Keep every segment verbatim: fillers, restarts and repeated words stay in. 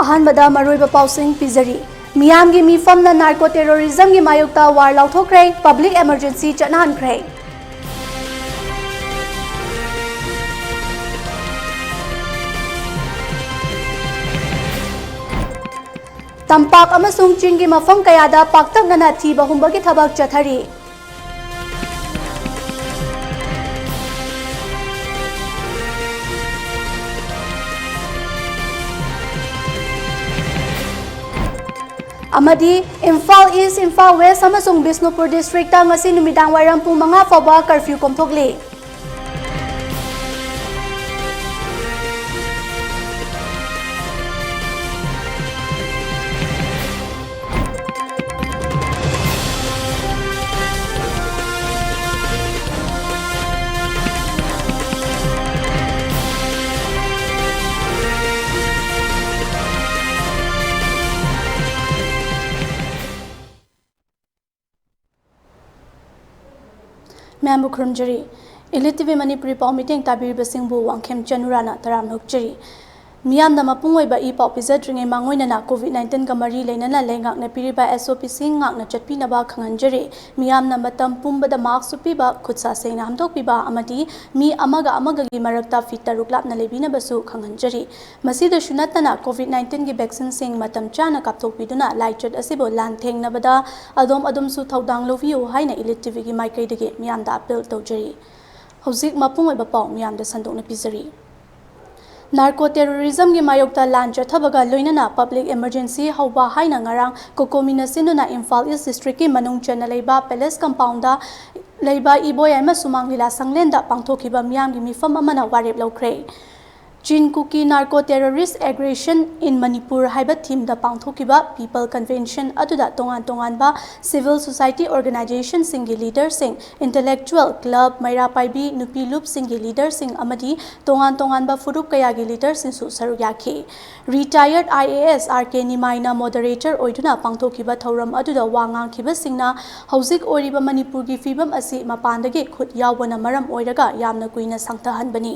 ꯑꯍꯥꯟꯕꯗ ꯃꯔꯨꯑꯣꯏꯕ ꯄꯥꯎꯁꯤꯡ ꯄꯤꯖꯔꯤ꯫ ꯃꯤꯌꯥꯝꯒꯤ ꯃꯤꯐꯝꯅ narco terrorism ꯒꯤ ꯃꯥꯌꯣꯛꯇ war ꯂꯥꯎꯊꯣꯛꯈ꯭ꯔꯦ, public emergency ꯆꯠꯅꯍꯟꯈ꯭ꯔꯦ꯫ ꯇꯝꯄꯥꯛ ꯑꯃꯁꯨꯡ ꯆꯤꯡꯒꯤ ꯃꯐꯝ ꯀꯌꯥꯗ ꯄꯥꯛꯇꯛꯅꯅ ꯊꯤꯕ ꯍꯨꯝꯕꯒꯤ ꯊꯕꯛ ꯆꯠꯊꯔꯤ꯫ ꯑꯃꯗꯤ ꯏꯝꯐꯥꯜ ꯏꯁ꯭ꯠ, ꯏꯝꯐꯥꯜ ꯋꯦꯁ꯭ꯠ ꯑꯃꯁꯨꯡ ꯕꯤꯁꯅꯨꯄꯨꯔ district ꯇ ꯉꯁꯤ ꯅꯨꯃꯤꯗꯥꯡ ꯋꯥꯏꯔꯝ ꯄꯨꯡ ꯃꯉꯥ ꯐꯥꯎꯕ curfew ꯀꯣꯝꯊꯣꯛꯂꯤ꯫ ꯃꯌꯥꯝꯕꯨ ꯈꯨꯔꯨꯝꯖꯔꯤ꯫ Elite TV ꯃꯅꯤꯄꯨꯔꯤ ꯄꯥꯎ ꯃꯤꯠꯌꯦꯡ ꯇꯥꯕꯤꯔꯤꯕꯁꯤꯡꯕꯨ ꯋꯥꯡꯈꯦꯝ ꯆꯅꯨꯔꯥꯅ ꯇꯔꯥꯝꯅ ꯑꯣꯛꯆꯔꯤ꯫ ꯃꯤꯌꯥꯝꯅ ꯃꯄꯨꯡ ꯑꯣꯏꯕ ꯏ ꯄꯥꯎ ꯄꯤꯖꯗ꯭ꯔꯤꯉꯩ ꯃꯥꯡꯑꯣꯏꯅꯅ COVID nineteen ꯒ ꯃꯔꯤ ꯂꯩꯅꯅ ꯂꯩꯉꯥꯛꯅ ꯄꯤꯔꯤꯕ SOP ꯁꯤꯡ ꯉꯥꯛꯅ ꯆꯠꯄꯤꯅꯕ ꯈꯪꯍꯟꯖꯔꯤ꯫ ꯃꯤꯌꯥꯝꯅ ꯃꯇꯝ ꯄꯨꯝꯕꯗ mask ꯎꯞꯄꯤꯕ, ꯈꯨꯠ ꯁꯥ ꯁꯦꯡꯅ ꯍꯥꯝꯗꯣꯛꯄꯤꯕ ꯑꯃꯗꯤ ꯃꯤ ꯑꯃꯒ ꯑꯃꯒꯒꯤ ꯃꯔꯛꯇ feet ꯇꯔꯨꯛ ꯂꯥꯞꯅ ꯂꯩꯕꯤꯅꯕꯁꯨ ꯈꯪꯍꯟꯖꯔꯤ꯫ ꯃꯁꯤꯗꯁꯨ ꯅꯠꯇꯅ, COVID nineteen ꯒꯤ vaccine ꯁꯤꯡ ꯃꯇꯝ ꯆꯥꯅ ꯀꯥꯞꯊꯣꯛꯄꯤꯗꯨꯅ ꯂꯥꯏꯆꯠ ꯑꯁꯤꯕꯨ ꯂꯥꯟꯊꯦꯡꯅꯕꯗ ꯑꯗꯣꯝ ꯑꯗꯣꯝꯁꯨ ꯊꯧꯗꯥꯡ ꯂꯧꯕꯤꯌꯨ ꯍꯥꯏꯅ Elite TV ꯒꯤ ꯃꯥꯏꯀꯩꯗꯒꯤ ꯃꯤꯌꯥꯝꯗ appeal ꯇꯧꯖꯔꯤ꯫ ꯍꯧꯖꯤꯛ ꯃꯄꯨꯡ ꯑꯣꯏꯕ ꯄꯥꯎ ꯃꯤꯌꯥꯝꯗ ꯁꯟꯗꯣꯛꯅ ꯄꯤꯖꯔꯤ꯫ Narco terrorism ꯒꯤ ꯃꯥꯌꯣꯛꯇ ꯂꯥꯟ ꯆꯠꯊꯕꯒ ꯂꯣꯏꯅꯅ public emergency ꯍꯧꯕ ꯍꯥꯏꯅ ꯉꯔꯥꯡ COCOMI ꯅ ꯁꯤꯟꯗꯨꯅ ꯏꯝꯐꯥꯜ ꯏꯁ꯭ꯠ district ꯀꯤ ꯃꯅꯨꯡ ꯆꯟꯅ ꯂꯩꯕ Palace compound ꯗ ꯂꯩꯕ ꯏꯕꯣꯌꯥꯏꯃ ꯁꯨꯃꯥꯡ ꯂꯤꯂꯥ ꯁꯪꯂꯦꯟꯗ ꯄꯥꯡꯊꯣꯛꯈꯤꯕ ꯃꯤꯌꯥꯝꯒꯤ ꯃꯤꯐꯝ ꯑꯃꯅ ꯋꯥꯔꯦꯞ ꯂꯧꯈ꯭ꯔꯦ꯫ Chin Kuki narco terrorist aggression in Manipur ꯍꯥꯏꯕ theme ꯗ ꯄꯥꯡꯊꯣꯛꯈꯤꯕ People Convention ꯑꯗꯨꯗ ꯇꯣꯉꯥꯟ ꯇꯣꯉꯥꯟꯕ civil society organization ꯁꯤꯡꯒꯤ leader ꯁꯤꯡ, intellectual, club, ꯃꯩꯔꯥ ꯄꯥꯏꯕꯤ, ꯅꯨꯄꯤ ꯂꯨꯞ ꯁꯤꯡꯒꯤ leader ꯁꯤꯡ ꯑꯃꯗꯤ ꯇꯣꯉꯥꯟ ꯇꯣꯉꯥꯟꯕ ꯐꯨꯔꯨꯞ ꯀꯌꯥꯒꯤ leader ꯁꯤꯡꯁꯨ ꯁꯔꯨꯛ ꯌꯥꯈꯤ꯫ Retired IAS RK ꯅꯤꯃꯥꯏꯅ moderator ꯑꯣꯏꯗꯨꯅ ꯄꯥꯡꯊꯣꯛꯈꯤꯕ ꯊꯧꯔꯝ ꯑꯗꯨꯗ ꯋꯥ ꯉꯥꯡꯈꯤꯕꯁꯤꯡꯅ ꯍꯧꯖꯤꯛ ꯑꯣꯏꯔꯤꯕ ꯃꯅꯤꯄꯨꯔꯒꯤ ꯐꯤꯕꯝ ꯑꯁꯤ ꯃꯄꯥꯟꯗꯒꯤ ꯈꯨꯠ ꯌꯥꯎꯕꯅ ꯃꯔꯝ ꯑꯣꯏꯔꯒ ꯌꯥꯝꯅ ꯀꯨꯏꯅ ꯁꯥꯡꯊꯍꯟꯕꯅꯤ꯫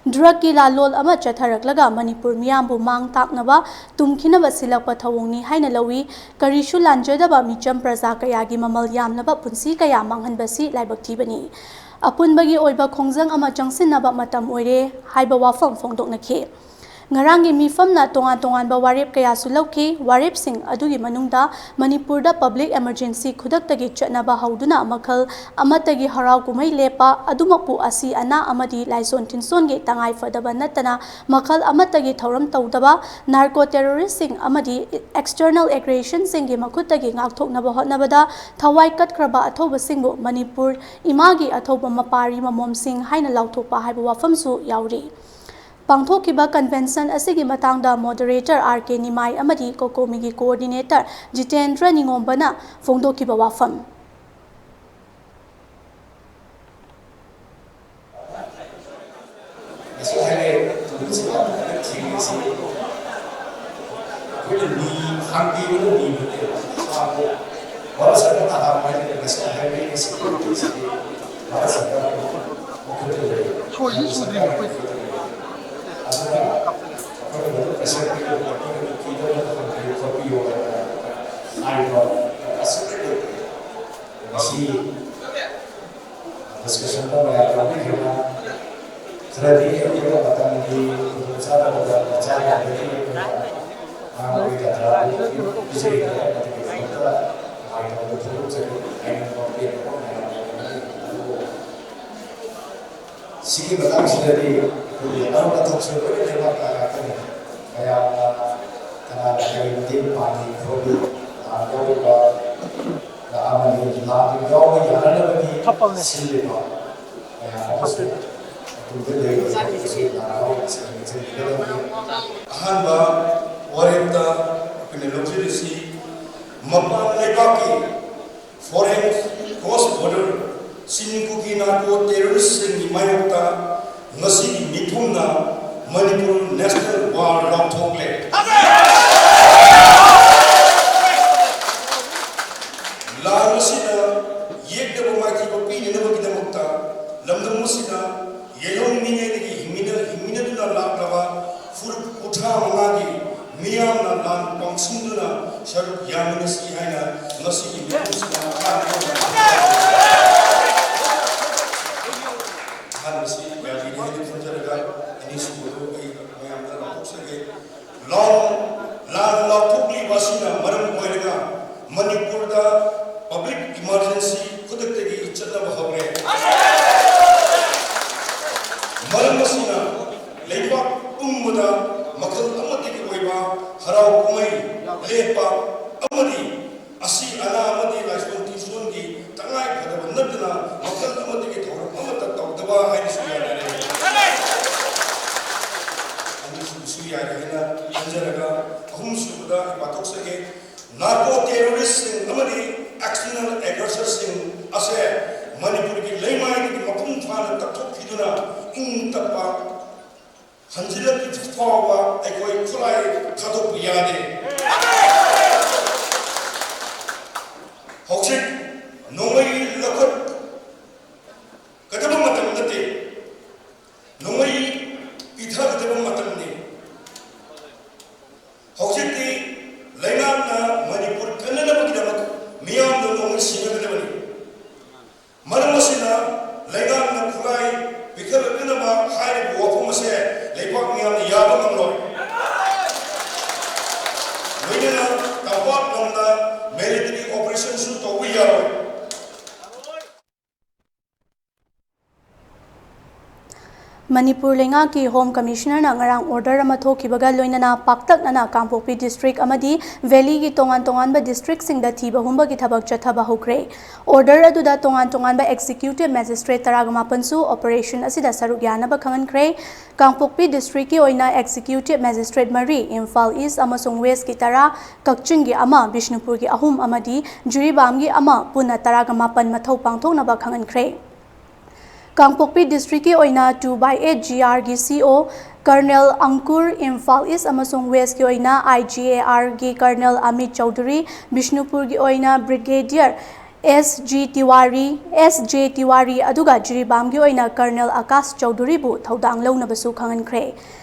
ꯗ꯭ꯔꯒꯀꯤ ꯂꯥꯜꯂꯣꯜ ꯑꯃ ꯆꯠꯊꯔꯛꯂꯒ ꯃꯅꯤꯄꯨꯔ ꯃꯤꯌꯥꯝꯕꯨ ꯃꯥꯡ ꯇꯥꯛꯅꯕ ꯇꯨꯝꯈꯤꯅꯕ ꯁꯤꯜꯂꯛꯄ ꯊꯧꯑꯣꯡꯅꯤ ꯍꯥꯏꯅ ꯂꯧꯏ꯫ ꯀꯔꯤꯁꯨ ꯂꯥꯟꯖꯗꯕ ꯃꯤꯆꯝ ꯄ꯭ꯔꯖꯥ ꯀꯌꯥꯒꯤ ꯃꯃꯜ ꯌꯥꯝꯂꯕ ꯄꯨꯟꯁꯤ ꯀꯌꯥ ꯃꯥꯡꯍꯟꯕꯁꯤ ꯂꯥꯏꯕꯛ ꯊꯤꯕꯅꯤ꯫ ꯑꯄꯨꯟꯕꯒꯤ ꯑꯣꯏꯕ ꯈꯣꯡꯖꯪ ꯑꯃ ꯆꯪꯁꯤꯟꯅꯕ ꯃꯇꯝ ꯑꯣꯏꯔꯦ ꯍꯥꯏꯕ ꯋꯥꯐꯝ ꯐꯣꯡꯗꯣꯛꯅꯈꯤ꯫ ꯉꯔꯥꯡꯒꯤ ꯃꯤꯐꯝꯅ ꯇꯣꯉꯥꯟ ꯇꯣꯉꯥꯟꯕ ꯋꯥꯔꯦꯞ ꯀꯌꯥꯁꯨ ꯂꯧꯈꯤ꯫ ꯋꯥꯔꯦꯞꯁꯤꯡ ꯑꯗꯨꯒꯤ ꯃꯅꯨꯡꯗ ꯃꯅꯤꯄꯨꯔꯗ ꯄꯕ꯭ꯂꯤꯛ ꯑꯦꯃꯔꯖꯦꯟꯁꯤ ꯈꯨꯗꯛꯇꯒꯤ ꯆꯠꯅꯕ ꯍꯧꯗꯨꯅ ꯃꯈꯜ ꯑꯃꯠꯇꯒꯤ ꯍꯔꯥꯎ ꯀꯨꯝꯍꯩ ꯂꯦꯞꯄ, ꯑꯗꯨꯃꯛꯄꯨ ꯑꯁꯤ ꯑꯅꯥ ꯑꯃꯗꯤ ꯂꯥꯏꯁꯣꯟ ꯇꯤꯟꯁꯣꯟꯒꯤ ꯇꯉꯥꯏ ꯐꯗꯕ ꯅꯠꯇꯅ ꯃꯈꯜ ꯑꯃꯠꯇꯒꯤ ꯊꯧꯔꯝ ꯇꯧꯗꯕ, ꯅꯥꯔꯀꯣ ꯇꯦꯔꯣꯔꯤꯁꯁꯤꯡ ꯑꯃꯗꯤ ꯑꯦꯛꯁꯇꯔꯅꯦꯜ ꯑꯦꯒ꯭ꯔꯦꯁꯟꯁꯤꯡꯒꯤ ꯃꯈꯨꯠꯇꯒꯤ ꯉꯥꯛꯊꯣꯛꯅꯕ ꯍꯣꯠꯅꯕꯗ ꯊꯋꯥꯏ ꯀꯠꯈ꯭ꯔꯕ ꯑꯊꯧꯕꯁꯤꯡꯕꯨ ꯃꯅꯤꯄꯨꯔ ꯏꯃꯥꯒꯤ ꯑꯊꯧꯕ ꯃꯄꯥꯔꯤ ꯃꯃꯣꯝꯁꯤꯡ ꯍꯥꯏꯅ ꯂꯥꯎꯊꯣꯛꯄ ꯍꯥꯏꯕ ꯋꯥꯐꯝꯁꯨ ꯌꯥꯎꯔꯤ꯫ ꯄꯥꯡꯊꯣꯛꯈꯤꯕ ꯀꯟꯚꯦꯟꯁꯟ ꯑꯁꯤꯒꯤ ꯃꯇꯥꯡꯗ ꯃꯣꯗꯔꯦꯇꯔ ꯑꯥꯔ ꯀꯦ ꯅꯤꯃꯥꯏ ꯑꯃꯗꯤ ꯀꯣꯀꯣꯃꯤꯒꯤ ꯀꯣꯑꯣꯔꯗꯤꯅꯦꯇꯔ ꯖꯤꯇꯦꯟꯗ꯭ꯔ ꯅꯤꯉꯣꯝꯕꯅ ꯐꯣꯡꯗꯣꯛꯈꯤꯕ ꯋꯥꯐꯝ꯫ ꯉꯁꯤ ꯍꯥꯏꯔꯦ, ꯅꯨꯃꯤꯠꯁꯤꯗ ꯊꯦꯡꯅꯁꯤ꯫ ꯑꯩꯈꯣꯏꯅ ꯅꯤ ꯍꯥꯡꯕꯤꯕꯗ ꯅꯤꯕꯅꯦ꯫ ꯋꯥꯔꯁꯠ ꯑꯃ ꯍꯥꯡꯕ ꯍꯥꯏꯁꯦ ꯉꯁꯤ ꯍꯥꯏꯔꯦ, ꯉꯁꯤ ꯅꯨꯃꯤꯠꯁꯤꯗꯤ ꯋꯥꯔꯁꯠ ꯑꯃ ꯃꯈꯨꯠꯇ ꯂꯩ꯫ ꯁꯣꯏꯗꯤ ꯁꯨꯗ꯭ꯔꯤ ꯃꯈꯣꯏ꯫ ꯑꯗꯨꯅ ꯑꯩꯈꯣꯏꯅ ꯃꯗꯨ ꯄꯩꯁꯥ ꯄꯤꯔꯒ ꯑꯩꯈꯣꯏꯅ ꯅꯨꯄꯤꯗ ꯈꯣꯠꯄꯤꯌꯣ ꯍꯥꯏꯕ ꯍꯥꯏꯔꯤꯕ ꯑꯁꯨꯛꯀꯤ ꯃꯇꯤꯛ ꯉꯁꯤ ꯗꯤꯁꯀꯁꯟꯗ ꯃꯌꯥꯝ ꯌꯥꯎꯕꯤꯈꯤꯕ ꯈꯔꯗꯤ ꯑꯩꯈꯣꯏꯅ ꯃꯇꯝꯒꯤ ꯈꯨꯗꯣꯡꯆꯥꯗꯕꯗ ꯆꯥꯗꯕꯗꯒꯤ ꯑꯩꯈꯣꯏꯅ ꯉꯥꯡꯕꯒꯤ ꯇꯥꯟꯖꯥ ꯑꯗꯨ ꯄꯤꯖꯔꯤꯕ ꯑꯗꯨꯒꯤꯗꯃꯛꯇ ꯅꯨꯡꯉꯥꯏꯇꯕ ꯐꯣꯡꯗꯣꯛꯆꯔꯤ꯫ ꯑꯩꯅ ꯄꯦꯟꯗꯕ ꯃꯌꯥꯝ ꯂꯩꯔꯝꯒꯅꯤ, ꯑꯗꯨꯕꯨ ꯁꯤꯒꯤ ꯃꯇꯥꯡꯁꯤꯗꯗꯤ ꯑꯩꯈꯣꯏꯒꯤ ꯑꯔꯨꯝ ꯑꯊꯧꯁꯨ ꯂꯣꯏꯅ ꯂꯩꯕꯥꯛ ꯉꯥꯛꯇꯅꯤ꯫ ꯃꯌꯥꯝꯅ ꯀꯅꯥꯅ ꯀꯔꯤ ꯃꯇꯦꯡ ꯄꯥꯡꯉꯤ ꯈꯣꯠꯂꯤ, ꯂꯥꯟ ꯌꯥꯎꯔꯤꯕ ꯑꯃꯗꯤ ꯂꯥꯟ ꯌꯥꯎꯕ ꯌꯥꯅꯅꯕꯒꯤ ꯁꯤꯜꯂꯤꯕ ꯃꯌꯥꯝ ꯑꯃꯁꯨ ꯑꯗꯨꯗ ꯂꯩꯔꯤꯕ ꯑꯩꯈꯣꯏꯁꯨ ꯂꯥꯟ ꯌꯥꯎꯔꯤꯕꯁꯤꯡ ꯅꯤꯡꯁꯤꯡꯕꯤꯒꯗꯕꯅꯤ꯫ ꯑꯍꯥꯟꯕ ꯋꯥꯔꯦꯞꯇ ꯑꯩꯈꯣꯏꯅ ꯂꯧꯖꯔꯤꯁꯤ ꯃꯄꯥꯟ ꯂꯩꯕꯥꯛꯀꯤ ꯐꯣꯔꯦꯟ ꯀ꯭ꯔꯣꯁ ꯕꯣꯔꯗꯔ ꯆꯤꯟ ꯀꯨꯀꯤ ꯅꯥꯔꯀꯣ ꯇꯦꯔꯣꯔꯤꯁꯁꯤꯡꯒꯤ ꯃꯥꯌꯣꯛꯇ ꯉꯁꯤꯒꯤ ꯃꯤꯐꯝꯅ ꯃꯅꯤꯄꯨꯔ ꯅꯦꯁꯅꯦꯜ ꯋꯥꯔ ꯂꯥꯎꯊꯣꯛꯂꯦ꯫ ꯂꯥꯟ ꯑꯁꯤꯅ ꯌꯦꯛꯅꯕ ꯃꯥꯏꯊꯤꯕ ꯄꯤꯅꯅꯕꯒꯤꯗꯃꯛꯇ ꯂꯝꯗꯝ ꯑꯁꯤꯗ ꯌꯦꯜꯍꯧꯃꯤꯉꯩꯗꯒꯤ ꯍꯤꯡꯃꯤꯟꯅ ꯂꯥꯟ ꯄꯥꯡꯁꯤꯟꯗꯨꯅ ꯁꯔꯨꯛ ꯌꯥꯃꯤꯟꯅꯁꯤ ꯍꯥꯏꯅ ꯉꯁꯤꯒꯤ ꯃꯤꯐꯝꯁꯤꯗ ꯑꯍꯥꯟꯕ ꯑꯣꯏꯅ ꯑꯍꯥꯟꯕꯁꯤ ꯌꯥꯕꯤꯔꯦ ꯍꯥꯏꯅ ꯈꯟꯖꯔꯒ ꯑꯅꯤꯁꯨꯕꯗꯨ ꯑꯩ ꯃꯌꯥꯝꯗ ꯂꯥꯎꯊꯣꯛꯆꯒꯦ꯫ ꯂꯥꯟ ꯂꯥꯟ ꯂꯥꯎꯊꯣꯛꯂꯤꯕ ꯑꯁꯤꯅ ꯃꯔꯝ ꯑꯣꯏꯔꯒ ꯃꯅꯤꯄꯨꯔꯗ public emergency ꯈꯨꯗꯛꯇꯒꯤ ꯆꯠꯅꯕ ꯍꯧꯔꯦ꯫ ꯃꯔꯝ ꯑꯁꯤꯅ ꯂꯩꯕꯥꯛ ꯄꯨꯝꯕꯗ ꯃꯈꯜ ꯑꯃꯠꯇꯒꯤ ꯑꯣꯏꯕ ꯍꯔꯥꯎ ꯀꯨꯝꯍꯩ ꯂꯦꯞꯄ ꯑꯃꯗꯤ ꯑꯁꯤ ꯑꯅꯥ ꯑꯃꯗꯤ ꯂꯥꯏꯁꯣꯟ ꯇꯤꯟꯁꯣꯟꯒꯤ ꯇꯉꯥꯏ ꯐꯗꯕ ꯅꯠꯇꯅ ꯃꯈꯜ ꯑꯃꯠꯇꯒꯤ ꯊꯧꯔꯝ ꯑꯃꯠꯇ ꯇꯧꯗꯕ ꯍꯥꯏꯅꯁꯨ ꯌꯥꯅꯔꯦ꯫ ꯑꯅꯤꯁꯨꯕꯁꯨ ꯌꯥꯔꯦ ꯍꯥꯏꯅ ꯈꯟꯖꯔꯒ ꯑꯍꯨꯝꯁꯨꯕꯗ ꯑꯩ ꯄꯥꯊꯣꯛꯆꯒꯦ꯫ Narco terroristꯁꯤꯡ ꯑꯃꯗꯤ external aggressorꯁꯤꯡ ꯑꯁꯦ ꯃꯅꯤꯄꯨꯔꯒꯤ ꯂꯩꯃꯥꯏꯗꯒꯤ ꯃꯄꯨꯡ ꯐꯥꯅ ꯀꯛꯊꯣꯛꯈꯤꯗꯨꯅ ꯏꯪ ꯇꯞꯄ ꯍꯟꯖꯤꯜꯂꯛꯇ꯭ꯔꯤꯕ ꯐꯥꯎꯕ ꯑꯩꯈꯣꯏ ꯈꯨꯠꯂꯥꯏ ꯊꯥꯗꯣꯛꯄ ꯌꯥꯗꯦ꯫ ꯍꯧꯖꯤꯛ ꯅꯣꯡꯃꯩ ꯂꯧꯈꯠꯀꯗꯕ ꯃꯇꯝ ꯅꯠꯇꯦ, ꯅꯣꯡꯃꯩ ꯄꯤꯊꯒꯗꯕ ꯃꯇꯝꯅꯤ꯫ ꯍꯧꯖꯤꯛꯇꯤ ꯂꯩꯉꯥꯛꯅ ꯃꯅꯤꯄꯨꯔ ꯀꯟꯅꯅꯕꯒꯤꯗꯃꯛ ꯃꯤꯌꯥꯝꯗ ꯅꯣꯡꯃꯩ ꯁꯤꯟꯅꯒꯗꯕꯅꯤ꯫ ꯃꯔꯝ ꯑꯁꯤꯅ ꯂꯩꯉꯥꯛꯅ ꯈꯨꯠꯂꯥꯏ ꯄꯤꯈꯠꯂꯛꯅꯅꯕ ꯍꯥꯏꯔꯤꯕ ꯋꯥꯐꯝ ꯑꯁꯦ ꯂꯩꯕꯥꯛ ꯃꯤꯌꯥꯝꯅ ꯌꯥꯕ ꯉꯝꯂꯣꯏ꯫ ꯂꯣꯏꯅꯅ ꯇꯝꯄꯥꯛ ꯂꯝꯗ military operationꯁꯨ ꯇꯧꯕ ꯌꯥꯔꯣꯏ꯫ ꯃꯅꯤꯄꯨꯔ ꯂꯩꯉꯥꯛꯀꯤ Home Commissionerꯅ ꯉꯔꯥꯡ order ꯑꯃ ꯊꯣꯛꯈꯤꯕꯒ ꯂꯣꯏꯅꯅ ꯄꯥꯛꯇꯛꯅꯅ ꯀꯥꯡꯄꯣꯛꯄꯤ district ꯑꯃꯗꯤ valleyꯒꯤ ꯇꯣꯉꯥꯟ ꯇꯣꯉꯥꯟꯕ districtꯁꯤꯡꯗ ꯊꯤꯕ ꯍꯨꯝꯕꯒꯤ ꯊꯕꯛ ꯆꯠꯊꯕ ꯍꯧꯈ꯭ꯔꯦ꯫ Order ꯑꯗꯨꯗ ꯇꯣꯉꯥꯟ ꯇꯣꯉꯥꯟꯕ executive magistrate ꯇꯔꯥꯒ ꯃꯥꯄꯟꯁꯨ operation ꯑꯁꯤꯗ ꯁꯔꯨꯛ ꯌꯥꯅꯕ ꯈꯪꯍꯟꯈ꯭ꯔꯦ꯫ ꯀꯥꯡꯄꯣꯛꯄꯤ districtꯀꯤ ꯑꯣꯏꯅ executive magistrate ꯃꯔꯤ, ꯏꯝꯐꯥꯜ East ꯑꯃꯁꯨꯡ Westꯀꯤ ꯇꯔꯥ, ꯀꯛꯆꯤꯡꯒꯤ ꯑꯃ, ꯕꯤꯁꯅꯨꯄꯨꯔꯒꯤ ꯑꯍꯨꯝ ꯑꯃꯗꯤ ꯖꯤꯔꯤꯕꯥꯝꯒꯤ ꯑꯃ, ꯄꯨꯟꯅ ꯇꯔꯥꯒ ꯃꯥꯄꯟ ꯃꯊꯧ ꯄꯥꯡꯊꯣꯛꯅꯕ ꯈꯪꯍꯟꯈ꯭ꯔꯦ꯫ ꯀꯥꯡꯄꯣꯛꯄꯤ districtꯀꯤ ꯑꯣꯏꯅ two by eight GRꯒꯤ CO Colonel Ankur, Imphal East ꯑꯃꯁꯨꯡ Westꯀꯤ ꯑꯣꯏꯅ IGARꯒꯤ Colonel Amit Chaudhary, ꯕꯤꯁꯅꯨꯄꯨꯔꯒꯤ ꯑꯣꯏꯅ Brigadier S G Tiwari, S J Tiwari, ꯑꯗꯨꯒ ꯖꯤꯔꯤꯕꯥꯝꯒꯤ ꯑꯣꯏꯅ Colonel Akash Chaudharyꯕꯨ ꯊꯧꯗꯥꯡ ꯂꯧꯅꯕꯁꯨ ꯈꯪꯍꯟꯈ꯭ꯔꯦ꯫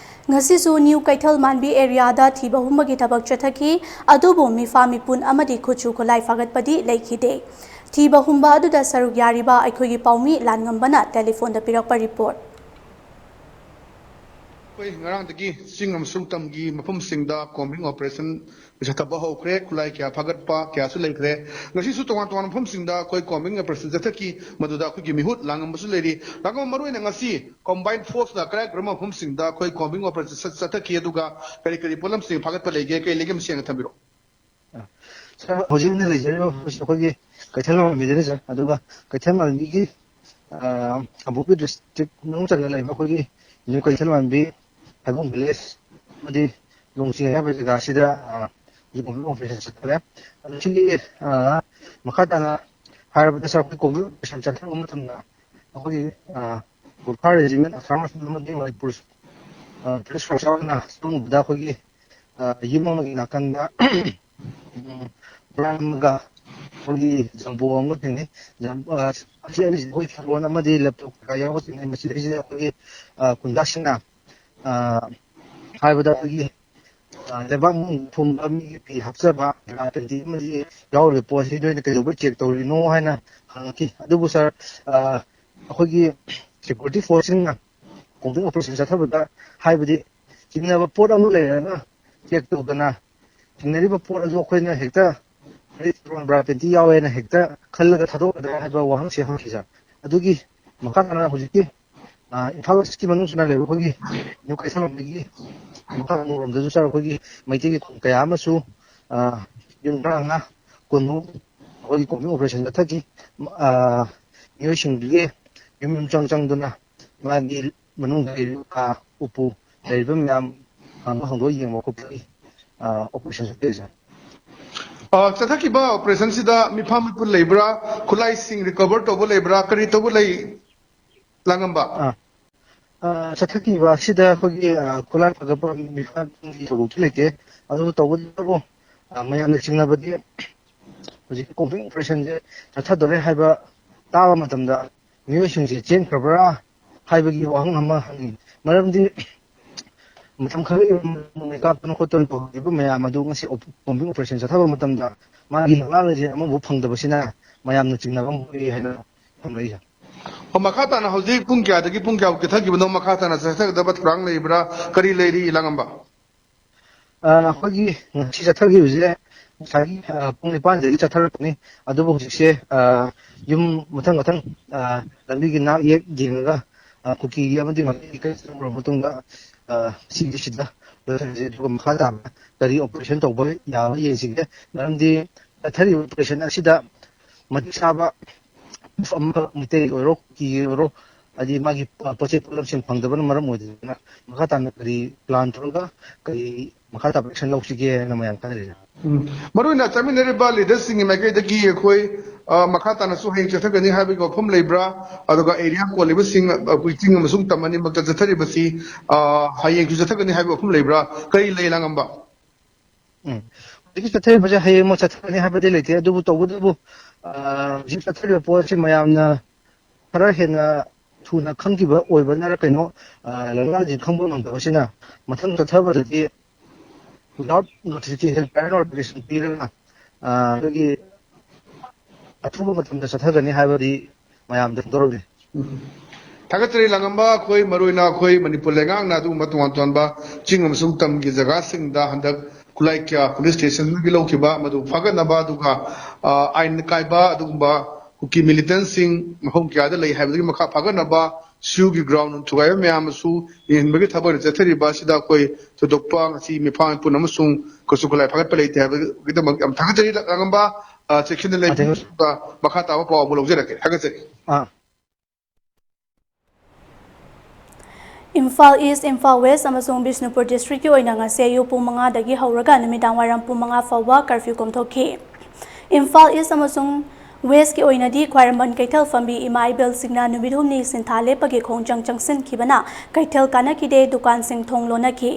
ꯉꯁꯤꯁꯨ ꯅ꯭ꯌꯨ ꯀꯩꯊꯦꯜ ꯃꯥꯟꯕꯤ ꯑꯦꯔꯤꯌꯥꯗ ꯊꯤꯕ ꯍꯨꯝꯕꯒꯤ ꯊꯕꯛ ꯆꯠꯊꯈꯤ꯫ ꯑꯗꯨꯕꯨ ꯃꯤꯐꯥ ꯃꯤꯄꯨꯟ ꯑꯃꯗꯤ ꯈꯨꯠꯁꯨ ꯈꯨꯠꯂꯥꯏ ꯐꯥꯒꯠꯄꯗꯤ ꯂꯩꯈꯤꯗꯦ꯫ ꯊꯤꯕ ꯍꯨꯝꯕ ꯑꯗꯨꯗ ꯁꯔꯨꯛ ꯌꯥꯔꯤꯕ ꯑꯩꯈꯣꯏꯒꯤ ꯄꯥꯎꯃꯤ ꯂꯥꯟꯉꯝꯕꯅ ꯇꯦꯂꯤꯐꯣꯟꯗ ꯄꯤꯔꯛꯄ ꯔꯤꯄꯣꯔꯠ꯫ ꯑꯩꯈꯣꯏ ꯉꯔꯥꯡꯗꯒꯤ ꯆꯤꯡ ꯑꯃꯁꯨꯡ ꯇꯝꯒꯤ ꯃꯐꯝꯁꯤꯡꯗ ꯀꯣꯝꯕꯤꯡ ꯑꯣꯄꯔꯦꯁꯟ ꯆꯠꯊꯕ ꯍꯧꯈ꯭ꯔꯦ꯫ ꯈꯨꯠꯂꯥꯏ ꯀꯌꯥ ꯐꯥꯒꯠꯄ ꯀꯌꯥꯁꯨ ꯂꯩꯈ꯭ꯔꯦ꯫ ꯉꯁꯤꯁꯨ ꯇꯣꯉꯥꯟ ꯇꯣꯉꯥꯟꯕ ꯃꯐꯝꯁꯤꯡꯗ ꯑꯩꯈꯣꯏ ꯀꯣꯝꯕꯤꯡ ꯑꯣꯄꯔꯦꯁꯟ ꯆꯠꯊꯈꯤ꯫ ꯃꯗꯨꯗ ꯑꯩꯈꯣꯏꯒꯤ ꯃꯤꯍꯨꯠ ꯂꯥꯡꯉꯝꯕꯁꯨ ꯂꯩꯔꯤ꯫ ꯂꯥꯡꯉꯝꯕ ꯃꯔꯨꯑꯣꯏꯅ ꯉꯁꯤ ꯀꯣꯝꯕꯥꯏꯟ ꯐꯣꯔꯁꯅ ꯀꯔꯥꯏ ꯀꯔꯝꯕ ꯃꯐꯝꯁꯤꯡꯗ ꯑꯩꯈꯣꯏ ꯀꯣꯝꯕꯤꯡ ꯑꯣꯄꯔꯦꯁꯟ ꯆꯠ- ꯆꯠꯊꯈꯤ, ꯑꯗꯨꯒ ꯀꯔꯤ ꯀꯔꯤ ꯄꯣꯠꯂꯝꯁꯤꯡ ꯐꯥꯒꯠꯄ ꯂꯩꯒꯦ, ꯀꯔꯤ ꯂꯩꯒꯦ, ꯃꯁꯤ ꯌꯦꯡꯅ ꯊꯝꯕꯤꯔꯛꯑꯣ꯫ ꯁꯥꯔ, ꯍꯧꯖꯤꯛ ꯑꯩꯅ ꯂꯩꯖꯔꯤꯕ ꯃꯐꯝꯁꯤ ꯑꯩꯈꯣꯏꯒꯤ ꯀꯩꯊꯦꯜ ꯃꯥꯟꯕꯤꯗꯅꯤ, ꯁꯥꯔ꯫ ꯑꯗꯨꯒ ꯀꯩꯊꯦꯜ ꯃꯥꯟꯕꯤꯒꯤ, ꯑ, ꯀꯥꯡꯄꯣꯛꯄꯤ ꯗꯤꯁꯇ꯭ꯔꯤꯛ ꯃꯅꯨꯡ ꯆꯟꯅ ꯂꯩꯕ ꯑꯩꯈꯣꯏꯒꯤ ꯅ꯭ꯌꯨ ꯀꯩꯊꯦꯜ ꯃꯥꯟꯕꯤ, ꯍꯩꯕꯣꯡ ꯚꯤꯂꯦꯖ ꯑꯃꯗꯤ ꯂꯣꯡꯆꯤꯡ ꯍꯥꯏꯕ ꯖꯒꯥꯁꯤꯗ, ꯑ, ꯍꯧꯖꯤꯛ ꯀꯣꯝꯕꯤꯡ ꯑꯣꯄꯔꯦꯁꯟ ꯆꯠꯊꯔꯦ꯫ ꯑꯗꯣ ꯁꯤꯒꯤ, ꯑ, ꯃꯈꯥ ꯇꯥꯅ ꯍꯥꯏꯔꯕꯗ, ꯁꯥꯔ, ꯑꯩꯈꯣꯏ ꯀꯣꯝꯕꯤꯡ ꯑꯣꯄꯔꯦꯁꯟ ꯆꯠꯊꯔꯨꯕ ꯃꯇꯝꯗ ꯑꯩꯈꯣꯏꯒꯤ, ꯑ, ꯒꯨꯔꯈꯥ ꯔꯦꯖꯤꯃꯦꯟ ꯑꯁꯥꯝ ꯔꯥꯏꯐꯜ ꯑꯃꯗꯤ ꯃꯅꯤꯄꯨꯔ, ꯑ, ꯄꯨꯂꯤꯁ ꯐꯣꯔꯁ ꯌꯥꯎꯅ ꯆꯪꯉꯨꯕꯗ ꯑꯩꯈꯣꯏꯒꯤ, ꯑ, ꯌꯨꯝ ꯑꯃꯒꯤ ꯅꯥꯀꯟꯗ, ꯎꯝ, ꯕ꯭ꯔꯥꯟ ꯑꯃꯒ ꯑꯩꯈꯣꯏꯒꯤ ꯖꯝꯕꯣ ꯑꯃꯒ ꯊꯦꯡꯅꯩ꯫ ꯖꯝ-, ꯑ, ꯑꯁꯤ ꯑꯅꯤꯁꯤ ꯑꯩꯈꯣꯏ ꯐꯤꯔꯣꯟ ꯑꯃꯗꯤ ꯂꯦꯞꯇꯣꯞ ꯀꯩꯀꯥ ꯌꯥꯎꯕ ꯊꯦꯡꯅꯩ꯫ ꯃꯁꯤꯗꯩꯁꯤꯗ ꯑꯩꯈꯣꯏꯒꯤ, ꯑ, ꯒꯨꯟꯗꯥꯁꯤꯡꯅ, ꯑ, ꯍꯥꯏꯕꯗ ꯑꯩꯈꯣꯏꯒꯤ, ꯑ, ꯂꯩꯕꯥꯛ ꯃꯅꯨꯡ ꯐꯨꯝꯕ ꯃꯤꯒꯤ ꯐꯤ ꯍꯥꯞꯆꯕ ꯒꯟꯖꯥ ꯄꯦꯟꯇꯤ ꯑꯃꯗꯤ ꯌꯥꯎꯔꯤꯕ ꯄꯣꯠꯁꯤ ꯅꯣꯏꯅ ꯀꯩꯗꯧꯕꯩ ꯆꯦꯛ ꯇꯧꯔꯤꯅꯣ ꯍꯥꯏꯅ ꯍꯪꯉꯛꯈꯤ꯫ ꯑꯗꯨꯕꯨ ꯁꯥꯔ, ꯑ, ꯑꯩꯈꯣꯏꯒꯤ ꯁꯦꯀ꯭ꯌꯨꯔꯤꯇꯤ ꯐꯣꯔꯁꯁꯤꯡꯅ ꯀꯣꯝꯕꯤꯡ ꯑꯣꯄꯔꯦꯁꯟ ꯆꯠꯊꯕꯗ, ꯍꯥꯏꯕꯗꯤ ꯆꯤꯡꯅꯕ ꯄꯣꯠ ꯑꯃ ꯂꯩꯔꯒ ꯆꯦꯛ ꯇꯧꯗꯅ ꯆꯤꯡꯅꯔꯤꯕ ꯄꯣꯠ ꯑꯗꯨ ꯑꯩꯈꯣꯏꯅ ꯍꯦꯛꯇ ꯐꯤꯔꯣꯟ ꯕ꯭ꯔꯥ ꯄꯦꯟꯇꯤ ꯌꯥꯎꯋꯦꯅ ꯍꯦꯛꯇ ꯈꯜꯂꯒ ꯊꯥꯗꯣꯛꯀꯗ꯭ꯔꯥ ꯍꯥꯏꯕ ꯋꯥꯍꯪꯁꯤ ꯍꯪꯈꯤ, ꯁꯥꯔ꯫ ꯑꯗꯨꯒꯤ ꯃꯈꯥ ꯇꯥꯅ ꯍꯧꯖꯤꯛꯀꯤ, ꯑ, ꯏꯝꯐꯥꯜ ꯋꯦꯁꯀꯤ ꯃꯅꯨꯡ ꯆꯟꯅ ꯂꯩꯕ ꯑꯩꯈꯣꯏꯒꯤ ꯅ꯭ꯌꯨ ꯀꯩꯊꯦꯜ ꯃꯥꯟꯕꯤꯒꯤ ꯃꯈꯥ ꯃꯣꯔꯣꯝꯗꯁꯨ, ꯁꯥꯔ, ꯑꯩꯈꯣꯏꯒꯤ ꯃꯩꯇꯩꯒꯤ ꯈꯨꯟ ꯀꯌꯥ ꯑꯃꯁꯨ, ꯑ, ꯌꯨꯝ ꯇꯔꯥꯃꯉꯥ ꯀꯨꯟꯃꯨꯛ ꯑꯩꯈꯣꯏꯒꯤ ꯀꯣꯝꯕꯤꯡ ꯑꯣꯄꯔꯦꯁꯟ ꯆꯠꯊꯈꯤ꯫ ꯑ, ꯃꯤꯑꯣꯏꯁꯤꯡꯗꯨꯒꯤ ꯌꯨꯝ ꯌꯨꯝ ꯆꯪ ꯆꯪꯗꯨꯅ ꯃꯥꯒꯤ ꯃꯅꯨꯡꯗ ꯂꯩꯔꯤꯕ ꯀꯥ ꯎꯄꯨ ꯂꯩꯔꯤꯕ ꯃꯌꯥꯝ ꯍꯥꯡꯗꯣꯛ ꯍꯥꯡꯗꯣꯛ ꯌꯦꯡꯕ ꯈꯣꯠꯄꯒꯤ, ꯑ, ꯑꯣꯄꯔꯦꯁꯟ ꯆꯠꯊꯔꯤꯁꯦ꯫ ꯑ, ꯆꯠꯊꯈꯤꯕ ꯑꯣꯄꯔꯦꯁꯟꯁꯤꯗ ꯃꯤꯐꯥ ꯃꯤꯄꯨꯟ ꯂꯩꯕ꯭ꯔꯥ, ꯈꯨꯠꯂꯥꯏꯁꯤꯡ ꯔꯤꯀꯚꯔ ꯇꯧꯕ ꯂꯩꯕ꯭ꯔꯥ, ꯀꯔꯤ ꯇꯧꯕ ꯂꯩ, ꯂꯥꯡꯉꯝꯕ? ꯑ, ꯑ, ꯆꯠꯊꯈꯤꯕ ꯑꯁꯤꯗ ꯑꯩꯈꯣꯏꯒꯤ, ꯑ, ꯈꯨꯠꯂꯥꯏ ꯐꯥꯒꯠꯄ ꯃꯤꯐꯥꯒꯤ ꯊꯧꯗꯣꯛꯇꯤ ꯂꯩꯇꯦ꯫ ꯑꯗꯨꯕꯨ ꯇꯧꯕꯇꯕꯨ, ꯑ, ꯃꯌꯥꯝꯅ ꯆꯤꯡꯅꯕꯗꯤ ꯍꯧꯖꯤꯛꯀꯤ ꯀꯣꯝꯕꯤꯡ ꯑꯣꯄꯔꯦꯁꯟꯁꯦ ꯆꯠꯊꯗꯣꯔꯦ ꯍꯥꯏꯕ ꯇꯥꯕ ꯃꯇꯝꯗ ꯃꯤꯑꯣꯏꯁꯤꯡꯁꯦ ꯆꯦꯟꯈ꯭ꯔꯕ꯭ꯔꯥ ꯍꯥꯏꯕꯒꯤ ꯋꯥꯍꯪ ꯑꯃ ꯍꯪꯅꯤꯡꯉꯤ꯫ ꯃꯔꯝꯗꯤ ꯃꯇꯝ ꯈꯔꯒꯤ ꯃꯃꯥꯡꯗ ꯀꯥꯞꯇꯅ ꯈꯣꯠꯇꯅ ꯇꯧꯈꯤꯕ ꯃꯌꯥꯝ ꯑꯗꯨ ꯉꯁꯤ ꯑꯣꯞ-, combing operation ꯆꯠꯊꯕ ꯃꯇꯝꯗ ꯃꯥꯒꯤ ꯂꯛꯂꯥꯡ ꯂꯩꯁꯦ ꯑꯃꯐꯥꯎ ꯐꯪꯗꯕꯁꯤꯅ ꯃꯌꯥꯝꯅ ꯆꯤꯡꯅꯕ ꯑꯃ ꯄꯣꯛꯏ ꯍꯥꯏꯅ ꯊꯝꯂꯛꯏꯁꯦ꯫ ꯑꯣ, ꯃꯈꯥ ꯇꯥꯅ ꯍꯧꯖꯤꯛ ꯄꯨꯡ ꯀꯌꯥꯗꯒꯤ ꯄꯨꯡ ꯀꯌꯥ ꯆꯠꯊꯈꯤꯕꯅꯣ? ꯃꯈꯥ ꯇꯥꯅ ꯆꯠꯊꯒꯗꯕ ꯊꯧꯔꯥꯡ ꯂꯩꯕ꯭ꯔꯥ? ꯀꯔꯤ ꯂꯩꯔꯤ, ꯂꯥꯡꯉꯝꯕ? ꯑ, ꯑꯩꯈꯣꯏꯒꯤ ꯉꯁꯤ ꯆꯠꯊꯈꯤꯕꯁꯦ ꯉꯁꯥꯏꯒꯤ, ꯑ, ꯄꯨꯡ ꯅꯤꯄꯥꯟꯗꯒꯤ ꯆꯠꯊꯔꯛꯄꯅꯤ꯫ ꯑꯗꯨꯕꯨ ꯍꯧꯖꯤꯛꯁꯦ, ꯑ, ꯌꯨꯝ ꯃꯊꯪ ꯃꯊꯪ, ꯑ, ꯂꯝꯕꯤꯒꯤ ꯅꯥꯛ ꯌꯦꯛ ꯌꯦꯡꯉꯒ, ꯑ, ꯀꯨꯀꯤꯒꯤ ꯑꯃꯗꯤ ꯃꯩꯇꯩꯒꯤ ꯈꯔ ꯆꯪꯂꯨꯔꯕ ꯃꯇꯨꯡꯗ, ꯑ, ꯁꯤꯒꯤꯁꯤꯗ ꯂꯣꯏꯁꯤꯟꯁꯤ꯫ ꯑꯗꯨꯒ ꯃꯈꯥ ꯇꯥꯕ ꯀꯔꯤ operation ꯇꯧꯕ ꯌꯥꯕ ꯌꯦꯡꯁꯤꯒꯦ꯫ ꯃꯔꯝꯗꯤ ꯆꯠꯊꯔꯤꯕ operation ꯑꯁꯤꯗ ꯃꯇꯤꯛ ꯆꯥꯕ ꯑꯃ ꯃꯩꯇꯩ ꯑꯣꯏꯔꯣ, ꯀꯨꯀꯤ ꯑꯣꯏꯔꯣ, ꯍꯥꯏꯗꯤ ꯃꯥꯒꯤ ꯄ-, ꯄꯣꯠ ꯆꯩ ꯄꯣꯠꯂꯝꯁꯤꯡ ꯐꯪꯗꯕꯅ ꯃꯔꯝ ꯑꯣꯏꯗꯅ ꯃꯈꯥ ꯇꯥꯅ ꯀꯔꯤ plan ꯇꯧꯔꯒ ꯀꯔꯤ ꯃꯈꯥ ꯇꯥꯕ action ꯂꯧꯁꯤꯒꯦꯅ ꯃꯌꯥꯝ ꯈꯟꯅꯔꯤꯁꯦ꯫ ꯎꯝ꯫ ꯃꯔꯨꯑꯣꯏꯅ ꯆꯠꯃꯤꯟꯅꯔꯤꯕ leaderꯁꯤꯡꯒꯤ ꯃꯥꯏꯀꯩꯗꯒꯤ ꯑꯩꯈꯣꯏ, ꯑ, ꯃꯈꯥ ꯇꯥꯅꯁꯨ ꯍꯌꯦꯡ ꯆꯠꯊꯒꯅꯤ ꯍꯥꯏꯕꯒꯤ ꯋꯥꯐꯝ ꯂꯩꯕ꯭ꯔꯥ? ꯑꯗꯨꯒ area ꯀꯣꯜꯂꯤꯕꯁꯤꯡ, ꯑ, ꯑꯩꯈꯣꯏ ꯆꯤꯡ ꯑꯃꯁꯨꯡ ꯇꯝ ꯑꯅꯤꯃꯛꯇ ꯆꯠꯊꯔꯤꯕꯁꯤ, ꯑ, ꯍꯌꯦꯡꯁꯨ ꯆꯠꯊꯒꯅꯤ ꯍꯥꯏꯕꯒꯤ ꯋꯥꯐꯝ ꯂꯩꯕ꯭ꯔꯥ? ꯀꯔꯤ ꯂꯩ, ꯂꯥꯡꯉꯝꯕ? ꯎꯝ꯫ ꯍꯧꯖꯤꯛꯀꯤ ꯆꯠꯊꯔꯤꯕꯁꯦ ꯍꯌꯦꯡꯃꯛ ꯆꯠꯊꯒꯅꯤ ꯍꯥꯏꯕꯗꯤ ꯂꯩꯇꯦ, ꯑꯗꯨꯕꯨ ꯇꯧꯕꯇꯕꯨ, ꯑ, ꯍꯧꯖꯤꯛ ꯆꯠꯊꯔꯤꯕ ꯄꯣꯠ ꯑꯁꯤ ꯃꯌꯥꯝꯅ ꯈꯔ ꯍꯦꯟꯅ ꯊꯨꯅ ꯈꯪꯈꯤꯕ ꯑꯣꯏꯕꯅꯔ ꯀꯩꯅꯣ, ꯑ, ꯂꯥꯏꯅꯥꯁꯤ ꯈꯪꯕ ꯉꯝꯗꯕꯁꯤꯅ ꯃꯊꯪ ꯆꯠꯊꯕꯗꯗꯤ without notification, prior notification ꯄꯤꯔꯒ, ꯑ, ꯑꯩꯈꯣꯏꯒꯤ ꯑꯊꯨꯕ ꯃꯇꯝꯗ ꯆꯠꯊꯒꯅꯤ ꯍꯥꯏꯕꯗꯤ ꯃꯌꯥꯝꯗ ꯐꯣꯡꯗꯣꯔꯛꯂꯤ꯫ ꯎꯝ꯫ ꯊꯥꯒꯠꯆꯔꯤ ꯂꯥꯡꯉꯝꯕ꯫ ꯑꯩꯈꯣꯏ ꯃꯔꯨꯑꯣꯏꯅ ꯑꯩꯈꯣꯏ ꯃꯅꯤꯄꯨꯔ ꯂꯩꯉꯥꯛꯅ ꯑꯗꯨꯒꯨꯝꯕ ꯇꯣꯉꯥꯟ ꯇꯣꯉꯥꯟꯕ ꯆꯤꯡ ꯑꯃꯁꯨꯡ ꯇꯝꯒꯤ ꯖꯒꯥꯁꯤꯡꯗ ꯍꯟꯗꯛ ꯈꯨꯠꯂꯥꯏ ꯀꯌꯥ police stationꯗꯒꯤ ꯂꯧꯈꯤꯕ ꯃꯗꯨ ꯐꯒꯠꯅꯕ, ꯑꯗꯨꯒ, ꯑ, ꯑꯥꯏꯟ ꯀꯥꯏꯕ ꯑꯗꯨꯒꯨꯝꯕ ꯀꯨꯀꯤ militantꯁꯤꯡ ꯃꯐꯝ ꯀꯌꯥꯗ ꯂꯩ ꯍꯥꯏꯕꯗꯨꯒꯤ ꯃꯈꯥ ꯐꯒꯠꯅꯕ, ꯁꯤꯌꯨꯒꯤ ground ꯊꯨꯒꯥꯏꯕ ꯃꯌꯥꯝ ꯑꯃꯁꯨ ꯌꯦꯡꯍꯟꯕꯒꯤ ꯊꯕꯛ ꯑꯣꯏꯅ ꯆꯠꯊꯔꯤꯕ ꯑꯁꯤꯗ ꯑꯩꯈꯣꯏ ꯊꯣꯏꯗꯣꯛꯄ ꯉꯁꯤ ꯃꯤꯐꯝ ꯃꯤꯄꯨꯟ ꯑꯃꯁꯨꯡ ꯈꯨꯠꯁꯨ ꯈꯨꯠꯂꯥꯏ ꯐꯒꯠꯄ ꯂꯩꯇꯦ ꯍꯥꯏꯕꯒꯤꯗꯃꯛ ꯌꯥꯝ ꯊꯥꯒꯠꯆꯔꯤ꯫ ꯂꯥꯡꯉꯝꯕ, ꯑ, ꯆꯦꯛꯁꯤꯟꯅ ꯂꯩꯕꯤꯌꯨ꯫ ꯑꯗꯨꯒ ꯃꯈꯥ ꯇꯥꯕ ꯄꯥꯎ ꯑꯃꯨꯛ ꯂꯧꯖꯔꯛꯀꯦ꯫ ꯊꯥꯒꯠꯆꯔꯤ꯫ ꯑꯥ꯫ ꯏꯝꯐꯥꯜ ꯏꯁ, ꯏꯝꯐꯥꯜ ꯋꯦꯁ ꯑꯃꯁꯨꯡ ꯕꯤꯁꯅꯨꯄꯨꯔ districtꯀꯤ ꯑꯣꯏꯅ ꯉꯁꯤ ꯑꯌꯨꯛ ꯄꯨꯡ ꯃꯉꯥꯗꯒꯤ ꯍꯧꯔꯒ ꯅꯨꯃꯤꯗꯥꯡ ꯋꯥꯏꯔꯝ ꯄꯨꯡ ꯃꯉꯥ ꯐꯥꯎꯕ curfew ꯀꯣꯝꯊꯣꯛꯈꯤ꯫ ꯏꯝꯐꯥꯜ ꯏꯁ ꯑꯃꯁꯨꯡ ꯋꯦꯁꯀꯤ ꯑꯣꯏꯅꯗꯤ ꯈ꯭ꯋꯥꯏꯔꯝꯕꯟ ꯀꯩꯊꯦꯜ ꯐꯝꯕꯤ ꯏꯃꯥ ꯏꯕꯦꯜꯁꯤꯡꯅ ꯅꯨꯃꯤꯠ ꯍꯨꯝꯅꯤ ꯁꯤꯟꯊꯥ ꯂꯦꯞꯄꯒꯤ ꯈꯣꯡꯖꯪ ꯆꯪꯁꯤꯟꯈꯤꯕꯅ ꯀꯩꯊꯦꯜ ꯀꯥꯅꯈꯤꯗꯦ, ꯗꯨꯀꯥꯟꯁꯤꯡ ꯊꯣꯡ ꯂꯣꯟꯅꯈꯤ꯫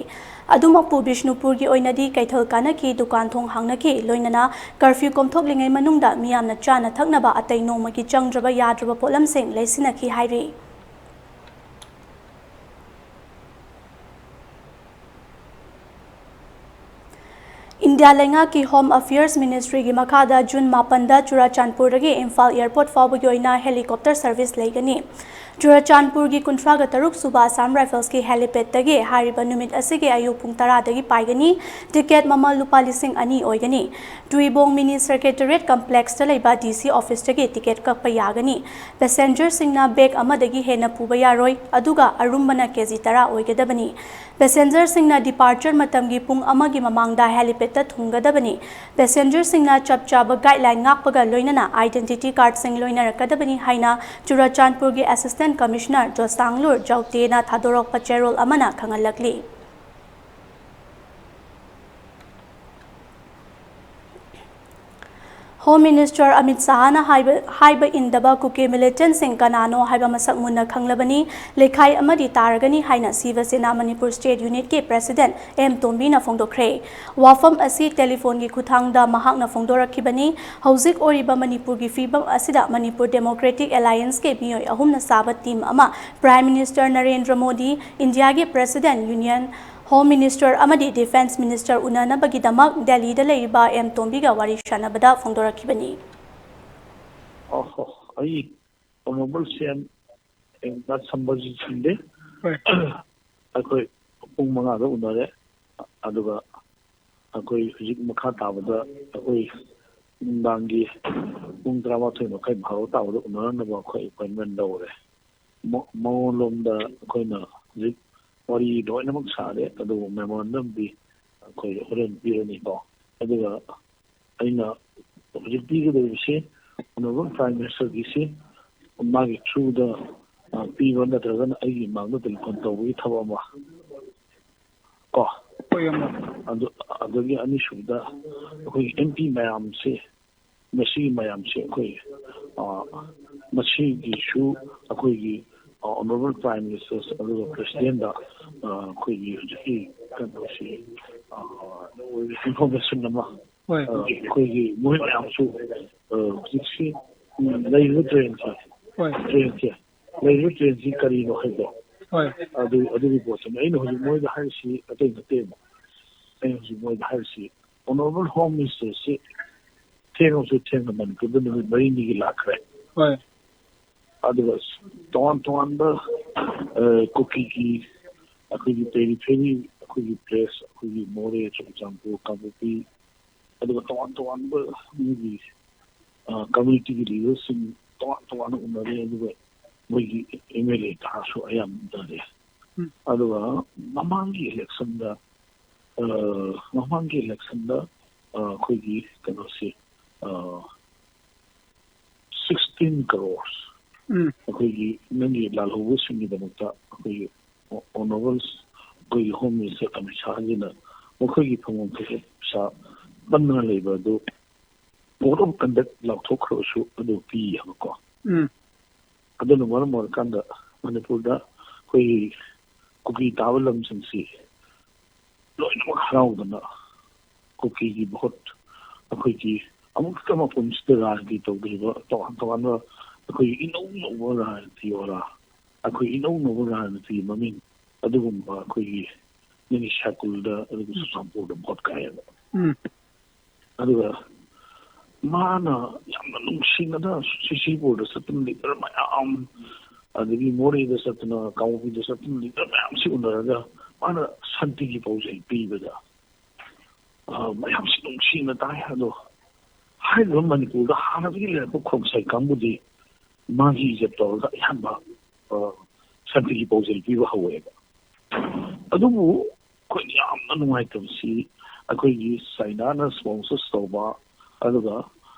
ꯑꯗꯨꯃꯛꯄꯨ ꯕꯤꯁꯅꯨꯄꯨꯔꯒꯤ ꯑꯣꯏꯅꯗꯤ ꯀꯩꯊꯦꯜ ꯀꯥꯅꯈꯤ, ꯗꯨꯀꯥꯟ ꯊꯣꯡ ꯍꯥꯡꯅꯈꯤ, ꯂꯣꯏꯅꯅ curfew ꯀꯣꯝꯊꯣꯛꯂꯤꯉꯩ ꯃꯅꯨꯡꯗ ꯃꯤꯌꯥꯝꯅ ꯆꯥꯅ ꯊꯛꯅꯕ ꯑꯇꯩ ꯅꯣꯡꯃꯒꯤ ꯆꯪꯗ꯭ꯔꯕ ꯌꯥꯗ꯭ꯔꯕ ꯄꯣꯠꯂꯝꯁꯤꯡ ꯂꯩꯁꯤꯟꯅꯈꯤ ꯍꯥꯏꯔꯤ꯫ ꯏꯟꯗꯤꯌꯥ ꯂꯩꯉꯥꯛꯀꯤ ꯍꯣꯝ ꯑꯐꯤꯌꯔꯁ ꯃꯤꯅꯤꯁꯇ꯭ꯔꯤꯒꯤ ꯃꯈꯥꯗ ꯖꯨꯟ ꯃꯥꯄꯟꯗ ꯆꯨꯔꯥꯆꯥꯟꯄꯨꯔꯗꯒꯤ ꯏꯝꯐꯥꯜ ꯑꯦꯌꯔꯄꯣꯔꯠ ꯐꯥꯎꯕꯒꯤ ꯑꯣꯏꯅ ꯍꯦꯂꯤꯀꯣꯞꯇꯔ ꯁꯔꯚꯤꯁ ꯂꯩꯒꯅꯤ꯫ ꯆꯨꯔꯥꯆꯥꯟꯄꯨꯔꯒꯤ ꯀꯨꯟꯊ꯭ꯔꯥꯒ ꯇꯔꯨꯛ ꯁꯨꯕ ꯑꯁꯥꯝ ꯔꯥꯏꯐꯜꯁꯀꯤ ꯍꯦꯂꯤꯄꯦꯗꯇꯒꯤ ꯍꯥꯏꯔꯤꯕ ꯅꯨꯃꯤꯠ ꯑꯁꯤꯒꯤ ꯑꯌꯨꯛ ꯄꯨꯡ ꯇꯔꯥꯗꯒꯤ ꯄꯥꯏꯒꯅꯤ꯫ ꯇꯤꯀꯦꯠ ꯃꯃꯜ ꯂꯨꯄꯥ ꯂꯤꯁꯤꯡ ꯑꯅꯤ ꯑꯣꯏꯒꯅꯤ꯫ ꯇꯨꯏꯕꯣꯡ ꯃꯤꯅꯤ ꯁꯦꯀ꯭ꯔꯦꯇꯔꯤꯌꯦꯠ ꯀꯝꯄ꯭ꯂꯦꯛꯁꯇ ꯂꯩꯕ ꯗꯤ ꯁꯤ ꯑꯣꯐꯤꯁꯇꯒꯤ ꯇꯤꯀꯦꯠ ꯀꯛꯄ ꯌꯥꯒꯅꯤ꯫ ꯄꯦꯁꯦꯟꯖꯔꯁꯤꯡꯅ ꯕꯦꯒ ꯑꯃꯗꯒꯤ ꯍꯦꯟꯅ ꯄꯨꯕ ꯌꯥꯔꯣꯏ, ꯑꯗꯨꯒ ꯑꯔꯨꯝꯕꯅ ꯀꯦ ꯖꯤ ꯇꯔꯥ ꯑꯣꯏꯒꯗꯕꯅꯤ꯫ ꯄꯦꯁꯦꯟꯖꯔꯁꯤꯡꯅ ꯗꯤꯄꯥꯔꯆꯔ ꯃꯇꯝꯒꯤ ꯄꯨꯡ ꯑꯃꯒꯤ ꯃꯃꯥꯡꯗ ꯍꯦꯂꯤꯄꯦꯗꯇ ꯊꯨꯡꯒꯗꯕꯅꯤ꯫ ꯄꯦꯁꯦꯟꯖꯔꯁꯤꯡꯅ ꯆꯞ ꯆꯥꯕ ꯒꯥꯏꯗꯂꯥꯏꯟ ꯉꯥꯛꯄꯒ ꯂꯣꯏꯅꯅ ꯑꯥꯏꯗꯦꯟꯇꯤꯇꯤ ꯀꯥꯔꯗꯁꯤꯡ ꯂꯣꯏꯅꯔꯛꯀꯗꯕꯅꯤ ꯍꯥꯏꯅ ꯆꯨꯔꯥꯆꯥꯟꯄꯨꯔꯒꯤ ꯑꯦꯁꯤꯁꯇꯦꯟꯠ ꯀꯃꯤꯁꯅꯔ ꯖꯣꯁꯇꯥꯡꯂꯨꯔ ꯖꯧꯇꯦꯅ ꯊꯥꯗꯣꯔꯛꯄ ꯆꯦꯔꯣꯜ ꯑꯃꯅ ꯈꯪꯍꯜꯂꯛꯂꯤ꯫ ꯍꯣꯝ ꯃꯤꯅꯤꯁꯇꯔ ꯑꯃꯤꯠ ꯁꯥꯍꯅ ꯍꯥꯏꯕ, ꯍꯥꯏꯕ ꯏꯟꯗꯕ ꯀꯨꯀꯤ ꯃꯤꯂꯤꯇꯦꯟꯠꯁꯤꯡ ꯀꯅꯥꯅꯣ ꯍꯥꯏꯕ ꯃꯁꯛ ꯃꯨꯟꯅ ꯈꯪꯂꯕꯅꯤ, ꯂꯩꯈꯥꯏ ꯑꯃꯗꯤ ꯇꯥꯔꯒꯅꯤ ꯍꯥꯏꯅ ꯁꯤꯕ ꯁꯦꯅꯥ ꯃꯅꯤꯄꯨꯔ ꯁ꯭ꯇꯦꯠ ꯌꯨꯅꯤꯠꯀꯤ ꯄ꯭ꯔꯦꯁꯤꯗꯦꯟꯠ ꯑꯦꯝ ꯇꯣꯝꯕꯤꯅ ꯐꯣꯡꯗꯣꯛꯈ꯭ꯔꯦ꯫ ꯋꯥꯐꯝ ꯑꯁꯤ ꯇꯦꯂꯤꯐꯣꯟꯒꯤ ꯈꯨꯠꯊꯥꯡꯗ ꯃꯍꯥꯛꯅ ꯐꯣꯡꯗꯣꯔꯛꯈꯤꯕꯅꯤ꯫ ꯍꯧꯖꯤꯛ ꯑꯣꯏꯔꯤꯕ ꯃꯅꯤꯄꯨꯔꯒꯤ ꯐꯤꯕꯝ ꯑꯁꯤꯗ ꯃꯅꯤꯄꯨꯔ ꯗꯦꯃꯣꯀ꯭ꯔꯦꯇꯤꯛ ꯑꯦꯂꯥꯏꯌꯦꯟꯁꯀꯤ ꯃꯤꯑꯣꯏ ꯑꯍꯨꯝꯅ ꯁꯥꯕ ꯇꯤꯝ ꯑꯃ ꯄ꯭ꯔꯥꯏꯝ ꯃꯤꯅꯤꯁꯇꯔ ꯅꯔꯦꯟꯗ꯭ꯔ ꯃꯣꯗꯤ, ꯏꯟꯗꯤꯌꯥꯒꯤ ꯄ꯭ꯔꯦꯁꯤꯗꯦꯟꯠ, ꯌꯨꯅꯤꯌꯟ ꯍꯣꯝ ꯃꯤꯅꯤꯁꯇꯔ ꯑꯃꯗꯤ ꯗꯤꯐꯦꯟꯁ ꯃꯤꯅꯤꯁꯇꯔ ꯎꯅꯅꯕꯒꯤꯗꯃꯛ ꯗꯦꯜꯂꯤꯗ ꯂꯩꯔꯤꯕ ꯑꯦꯝ ꯇꯣꯝꯕꯤꯒ ꯋꯥꯔꯤ ꯁꯥꯟꯅꯕꯗ ꯐꯣꯡꯗꯣꯔꯛꯈꯤꯕꯅꯤ꯫ ꯑꯣꯍꯣ, ꯑꯩ ꯑꯣꯅꯔꯦꯕꯜ ꯁꯤ ꯑꯦꯝ ꯗꯥ ꯁꯝꯕꯖꯤꯠ ꯁꯤꯡꯗꯦ꯫ ꯍꯣꯏ꯫ ꯑꯩꯈꯣꯏ ꯄꯨꯡ ꯃꯉꯥꯗ ꯎꯅꯔꯦ, ꯑꯗꯨꯒ ꯑꯩꯈꯣꯏ ꯍꯧꯖꯤꯛ ꯃꯈꯥ ꯇꯥꯕꯗ ꯑꯩꯈꯣꯏ ꯅꯨꯡꯗꯥꯡꯒꯤ ꯄꯨꯡ ꯇꯔꯥꯃꯥꯊꯣꯏ ꯃꯈꯥꯏ ꯕꯥꯔꯣ ꯇꯥꯕꯗ ꯎꯅꯔꯅꯕ ꯑꯩꯈꯣꯏ ꯑꯦꯄꯣꯏꯟꯃꯦꯟ ꯂꯧꯔꯦ꯫ ꯃ-, ꯃꯉꯣꯟꯂꯣꯝꯗ ꯑꯩꯈꯣꯏꯅ ꯍꯧꯖꯤꯛ ꯋꯥꯔꯤ ꯂꯣꯏꯅꯃꯛ ꯁꯥꯔꯦ, ꯑꯗꯨꯕꯨ ꯃꯦꯃꯣꯔꯦꯟꯗꯝꯗꯤ ꯑꯩꯈꯣꯏ ꯍꯣꯔꯦꯟ ꯄꯤꯔꯅꯤꯀꯣ꯫ ꯑꯗꯨꯒ ꯑꯩꯅ ꯍꯧꯖꯤꯛ ꯄꯤꯒꯗꯧꯔꯤꯕꯁꯤ ꯑꯣꯅꯔꯦꯕꯜ ꯄ꯭ꯔꯥꯏꯝ ꯃꯤꯅꯤꯁꯇꯔꯒꯤꯁꯤ ꯃꯥꯒꯤ ꯊ꯭ꯔꯨꯗ, ꯑ, ꯄꯤꯕ ꯅꯠꯇ꯭ꯔꯒꯅ ꯑꯩꯒꯤ ꯃꯥꯡꯗ ꯇꯦꯂꯤꯐꯣꯟ ꯇꯧꯕꯒꯤ ꯊꯕꯛ ꯑꯃ ꯀꯣ꯫ ꯍꯣꯏ, ꯌꯥꯝꯅ꯫ ꯑꯗꯨ, ꯑꯗꯒꯤ ꯑꯅꯤꯁꯨꯕꯗ ꯑꯩꯈꯣꯏꯒꯤ ꯑꯦꯝ ꯄꯤ ꯃꯌꯥꯝꯁꯤ, ꯃꯁꯤꯒꯤ ꯃꯌꯥꯝꯁꯤ ꯑꯩꯈꯣꯏ, ꯑ, ꯃꯁꯤꯒꯤꯁꯨ ꯑꯩꯈꯣꯏꯒꯤ, ꯑ, ꯑꯣꯅꯔꯦꯕꯜ ꯄ꯭ꯔꯥꯏꯝ ꯃꯤꯅꯤꯁꯇꯔ ꯑꯗꯨꯒ ꯄ꯭ꯔꯦꯁꯤꯗꯦꯟꯗ, ꯑ, ꯑꯩꯈꯣꯏꯒꯤ ꯍꯧꯖꯤꯛꯀꯤ ꯀꯩꯅꯣꯁꯤ, ꯑ, ꯏꯟꯐꯣꯔꯃꯦꯁꯟ ꯑꯃ, ꯍꯣꯏ꯫ ꯑ, ꯑꯩꯈꯣꯏꯒꯤ ꯃꯣꯏ ꯃꯌꯥꯝꯁꯨ, ꯑ, ꯍꯧꯖꯤꯛꯁꯤ, ꯎꯝ, ꯂꯩꯔꯤꯕ ꯇ꯭ꯔꯦꯟꯁꯦ, ꯍꯣꯏ꯫ ꯇ꯭ꯔꯦꯟꯁꯦ, ꯂꯩꯔꯤꯕ ꯇ꯭ꯔꯦꯟꯁꯤ ꯀꯔꯤꯅꯣ ꯍꯥꯏꯕꯗꯣ, ꯍꯣꯏ꯫ ꯑꯗꯨ, ꯑꯗꯨꯒꯤ ꯄꯣꯠꯇꯨꯅꯤ꯫ ꯑꯩꯅ ꯍꯧꯖꯤꯛ ꯃꯣꯏꯗ ꯍꯥꯏꯔꯤꯁꯤ ꯑꯇꯩ ꯅꯠꯇꯦꯕ꯫ ꯑꯩꯅ ꯍꯧꯖꯤꯛ ꯃꯣꯏꯗ ꯍꯥꯏꯔꯤꯁꯤ Honourable Home Minister ꯁꯤ ꯊꯦꯡꯉꯁꯨ ꯊꯦꯡꯅ ꯃꯅꯤꯄꯨꯔꯗ ꯅꯨꯃꯤꯠ ꯃꯔꯤꯅꯤꯒꯤ ꯂꯥꯛꯈ꯭ꯔꯦ꯫ ꯍꯣꯏ꯫ ꯑꯗꯨꯒ ꯇꯣꯉꯥꯟ ꯇꯣꯉꯥꯟꯕ, ꯑ, ꯀꯨꯀꯤꯒꯤ, ꯑꯩꯈꯣꯏꯒꯤ periphery, ꯑꯩꯈꯣꯏꯒꯤ place, ꯑꯩꯈꯣꯏꯒꯤ ꯃꯣꯔꯦ, ꯆꯨꯔꯆꯥꯟꯄꯨꯔ, ꯀꯥꯡꯄꯣꯛꯄꯤ, ꯑꯗꯨꯒ ꯇꯣꯉꯥꯟ ꯇꯣꯉꯥꯟꯕ ꯃꯤꯒꯤ, ꯑ, community ꯒꯤ leader ꯁꯤꯡ ꯇꯣꯉꯥꯟ ꯇꯣꯉꯥꯟꯅ ꯎꯅꯔꯦ, ꯑꯗꯨꯒ ꯃꯣꯏꯒꯤ M L A ꯇꯥꯔꯁꯨ ꯑꯌꯥꯝꯕ ꯎꯅꯔꯦ꯫ ꯎꯝ꯫ ꯑꯗꯨꯒ ꯃꯃꯥꯡꯒꯤ election ꯗ, ꯑ, ꯃꯃꯥꯡꯒꯤ election ꯗ, ꯑ, ꯑꯩꯈꯣꯏꯒꯤ ꯀꯩꯅꯣꯁꯤ, ꯑ, sixteen crores ꯎꯝ꯫ ꯑꯩꯈꯣꯏꯒꯤ ꯅꯪꯒꯤ ꯂꯥꯜꯍꯧꯕꯁꯤꯡꯒꯤꯗꯃꯛꯇ ꯑꯩꯈꯣꯏꯒꯤ Honourable ꯑꯩꯈꯣꯏꯒꯤ Home Minister ꯑꯃꯤꯠ ꯁꯥꯍꯒꯤꯅ ꯃꯈꯣꯏꯒꯤ ꯐꯪꯐꯝ ꯊꯣꯛꯄ ꯄꯩꯁꯥ ꯄꯟꯗꯨꯅ ꯂꯩꯕ ꯑꯗꯨ Code of Conduct ꯂꯥꯎꯊꯣꯛꯈ꯭ꯔꯕꯁꯨ ꯑꯗꯨ ꯄꯤ ꯍꯥꯏꯕꯀꯣ꯫ ꯎꯝ꯫ ꯑꯗꯨꯅ ꯃꯔꯝ ꯑꯣꯏꯔꯀꯥꯟꯗ ꯃꯅꯤꯄꯨꯔꯗ ꯑꯩꯈꯣꯏꯒꯤ ꯀꯨꯀꯤ ꯇꯥꯕ ꯂꯝꯁꯤꯡꯁꯤ ꯂꯣꯏꯅꯃꯛ ꯍꯔꯥꯎꯗꯅ ꯀꯨꯀꯤꯒꯤ ꯚꯣꯠ ꯑꯩꯈꯣꯏꯒꯤ ꯑꯃꯨꯛꯇ ꯃꯄꯨꯟꯁꯤꯗ ꯔꯥꯖꯅꯤꯇꯤ ꯇꯧꯗ꯭ꯔꯤꯕ ꯇꯣꯉꯥꯟ ꯇꯣꯉꯥꯟꯕ ꯑꯩꯈꯣꯏꯒꯤ ꯏꯅꯧ ꯅꯧꯕ ꯔꯥꯖꯅꯤꯇꯤ ꯑꯣꯏꯔꯥ, ꯑꯩꯈꯣꯏ ꯏꯅꯧ ꯅꯧꯕ ꯔꯥꯖꯅꯤꯇꯤꯒꯤ ꯃꯃꯤꯡ ꯑꯗꯨꯒꯨꯝꯕ ꯑꯩꯈꯣꯏꯒꯤ ꯅꯪꯒꯤ ꯁꯥꯏꯀꯨꯜꯗ ꯑꯗꯨꯒ ꯆꯨꯔꯆꯥꯟꯄꯨꯔꯗ ꯚꯣꯠ ꯀꯥꯏꯌꯦꯕ꯫ ꯎꯝ꯫ ꯑꯗꯨꯒ ꯃꯥꯅ ꯌꯥꯝꯅ ꯅꯨꯡꯁꯤꯅꯗ ꯁꯤꯁꯤꯄꯨꯔꯗ ꯆꯠꯇꯨꯅ leader ꯃꯌꯥꯝ, ꯑꯗꯒꯤ ꯃꯣꯔꯦꯗ ꯆꯠꯇꯨꯅ, ꯀꯥꯡꯄꯣꯛꯄꯤꯗ ꯆꯠꯇꯨꯅ leader ꯃꯌꯥꯝꯁꯤ ꯎꯅꯔꯒ ꯃꯥꯅ ꯁꯥꯟꯇꯤꯒꯤ ꯄꯥꯎꯖꯦꯜ ꯄꯤꯕꯗ, ꯑ, ꯃꯌꯥꯝꯁꯤ ꯅꯨꯡꯁꯤꯅ ꯇꯥꯏ꯫ ꯑꯗꯣ ꯍꯥꯏꯔꯤꯕ ꯃꯅꯤꯄꯨꯔꯗ ꯍꯥꯟꯅꯗꯒꯤ ꯂꯩꯔꯛꯄ ꯈꯣꯡꯁꯥꯏ ꯀꯥꯡꯕꯨꯗꯤ ꯃꯥꯒꯤ ꯏꯖꯠ ꯇꯧꯔꯒ ꯑꯌꯥꯝꯕ, ꯑ, ꯁꯥꯟꯇꯤꯒꯤ ꯄꯥꯎꯖꯦꯜ ꯄꯤꯕ ꯍꯧꯋꯦꯕ꯫ ꯑꯗꯨꯕꯨ ꯑꯩꯈꯣꯏꯅ ꯌꯥꯝꯅ ꯅꯨꯡꯉꯥꯏꯇꯕꯁꯤ ꯑꯩꯈꯣꯏꯒꯤ ꯆꯥꯏꯅꯥꯅ sponsors ꯇꯧꯕ, ꯑꯗꯨꯒ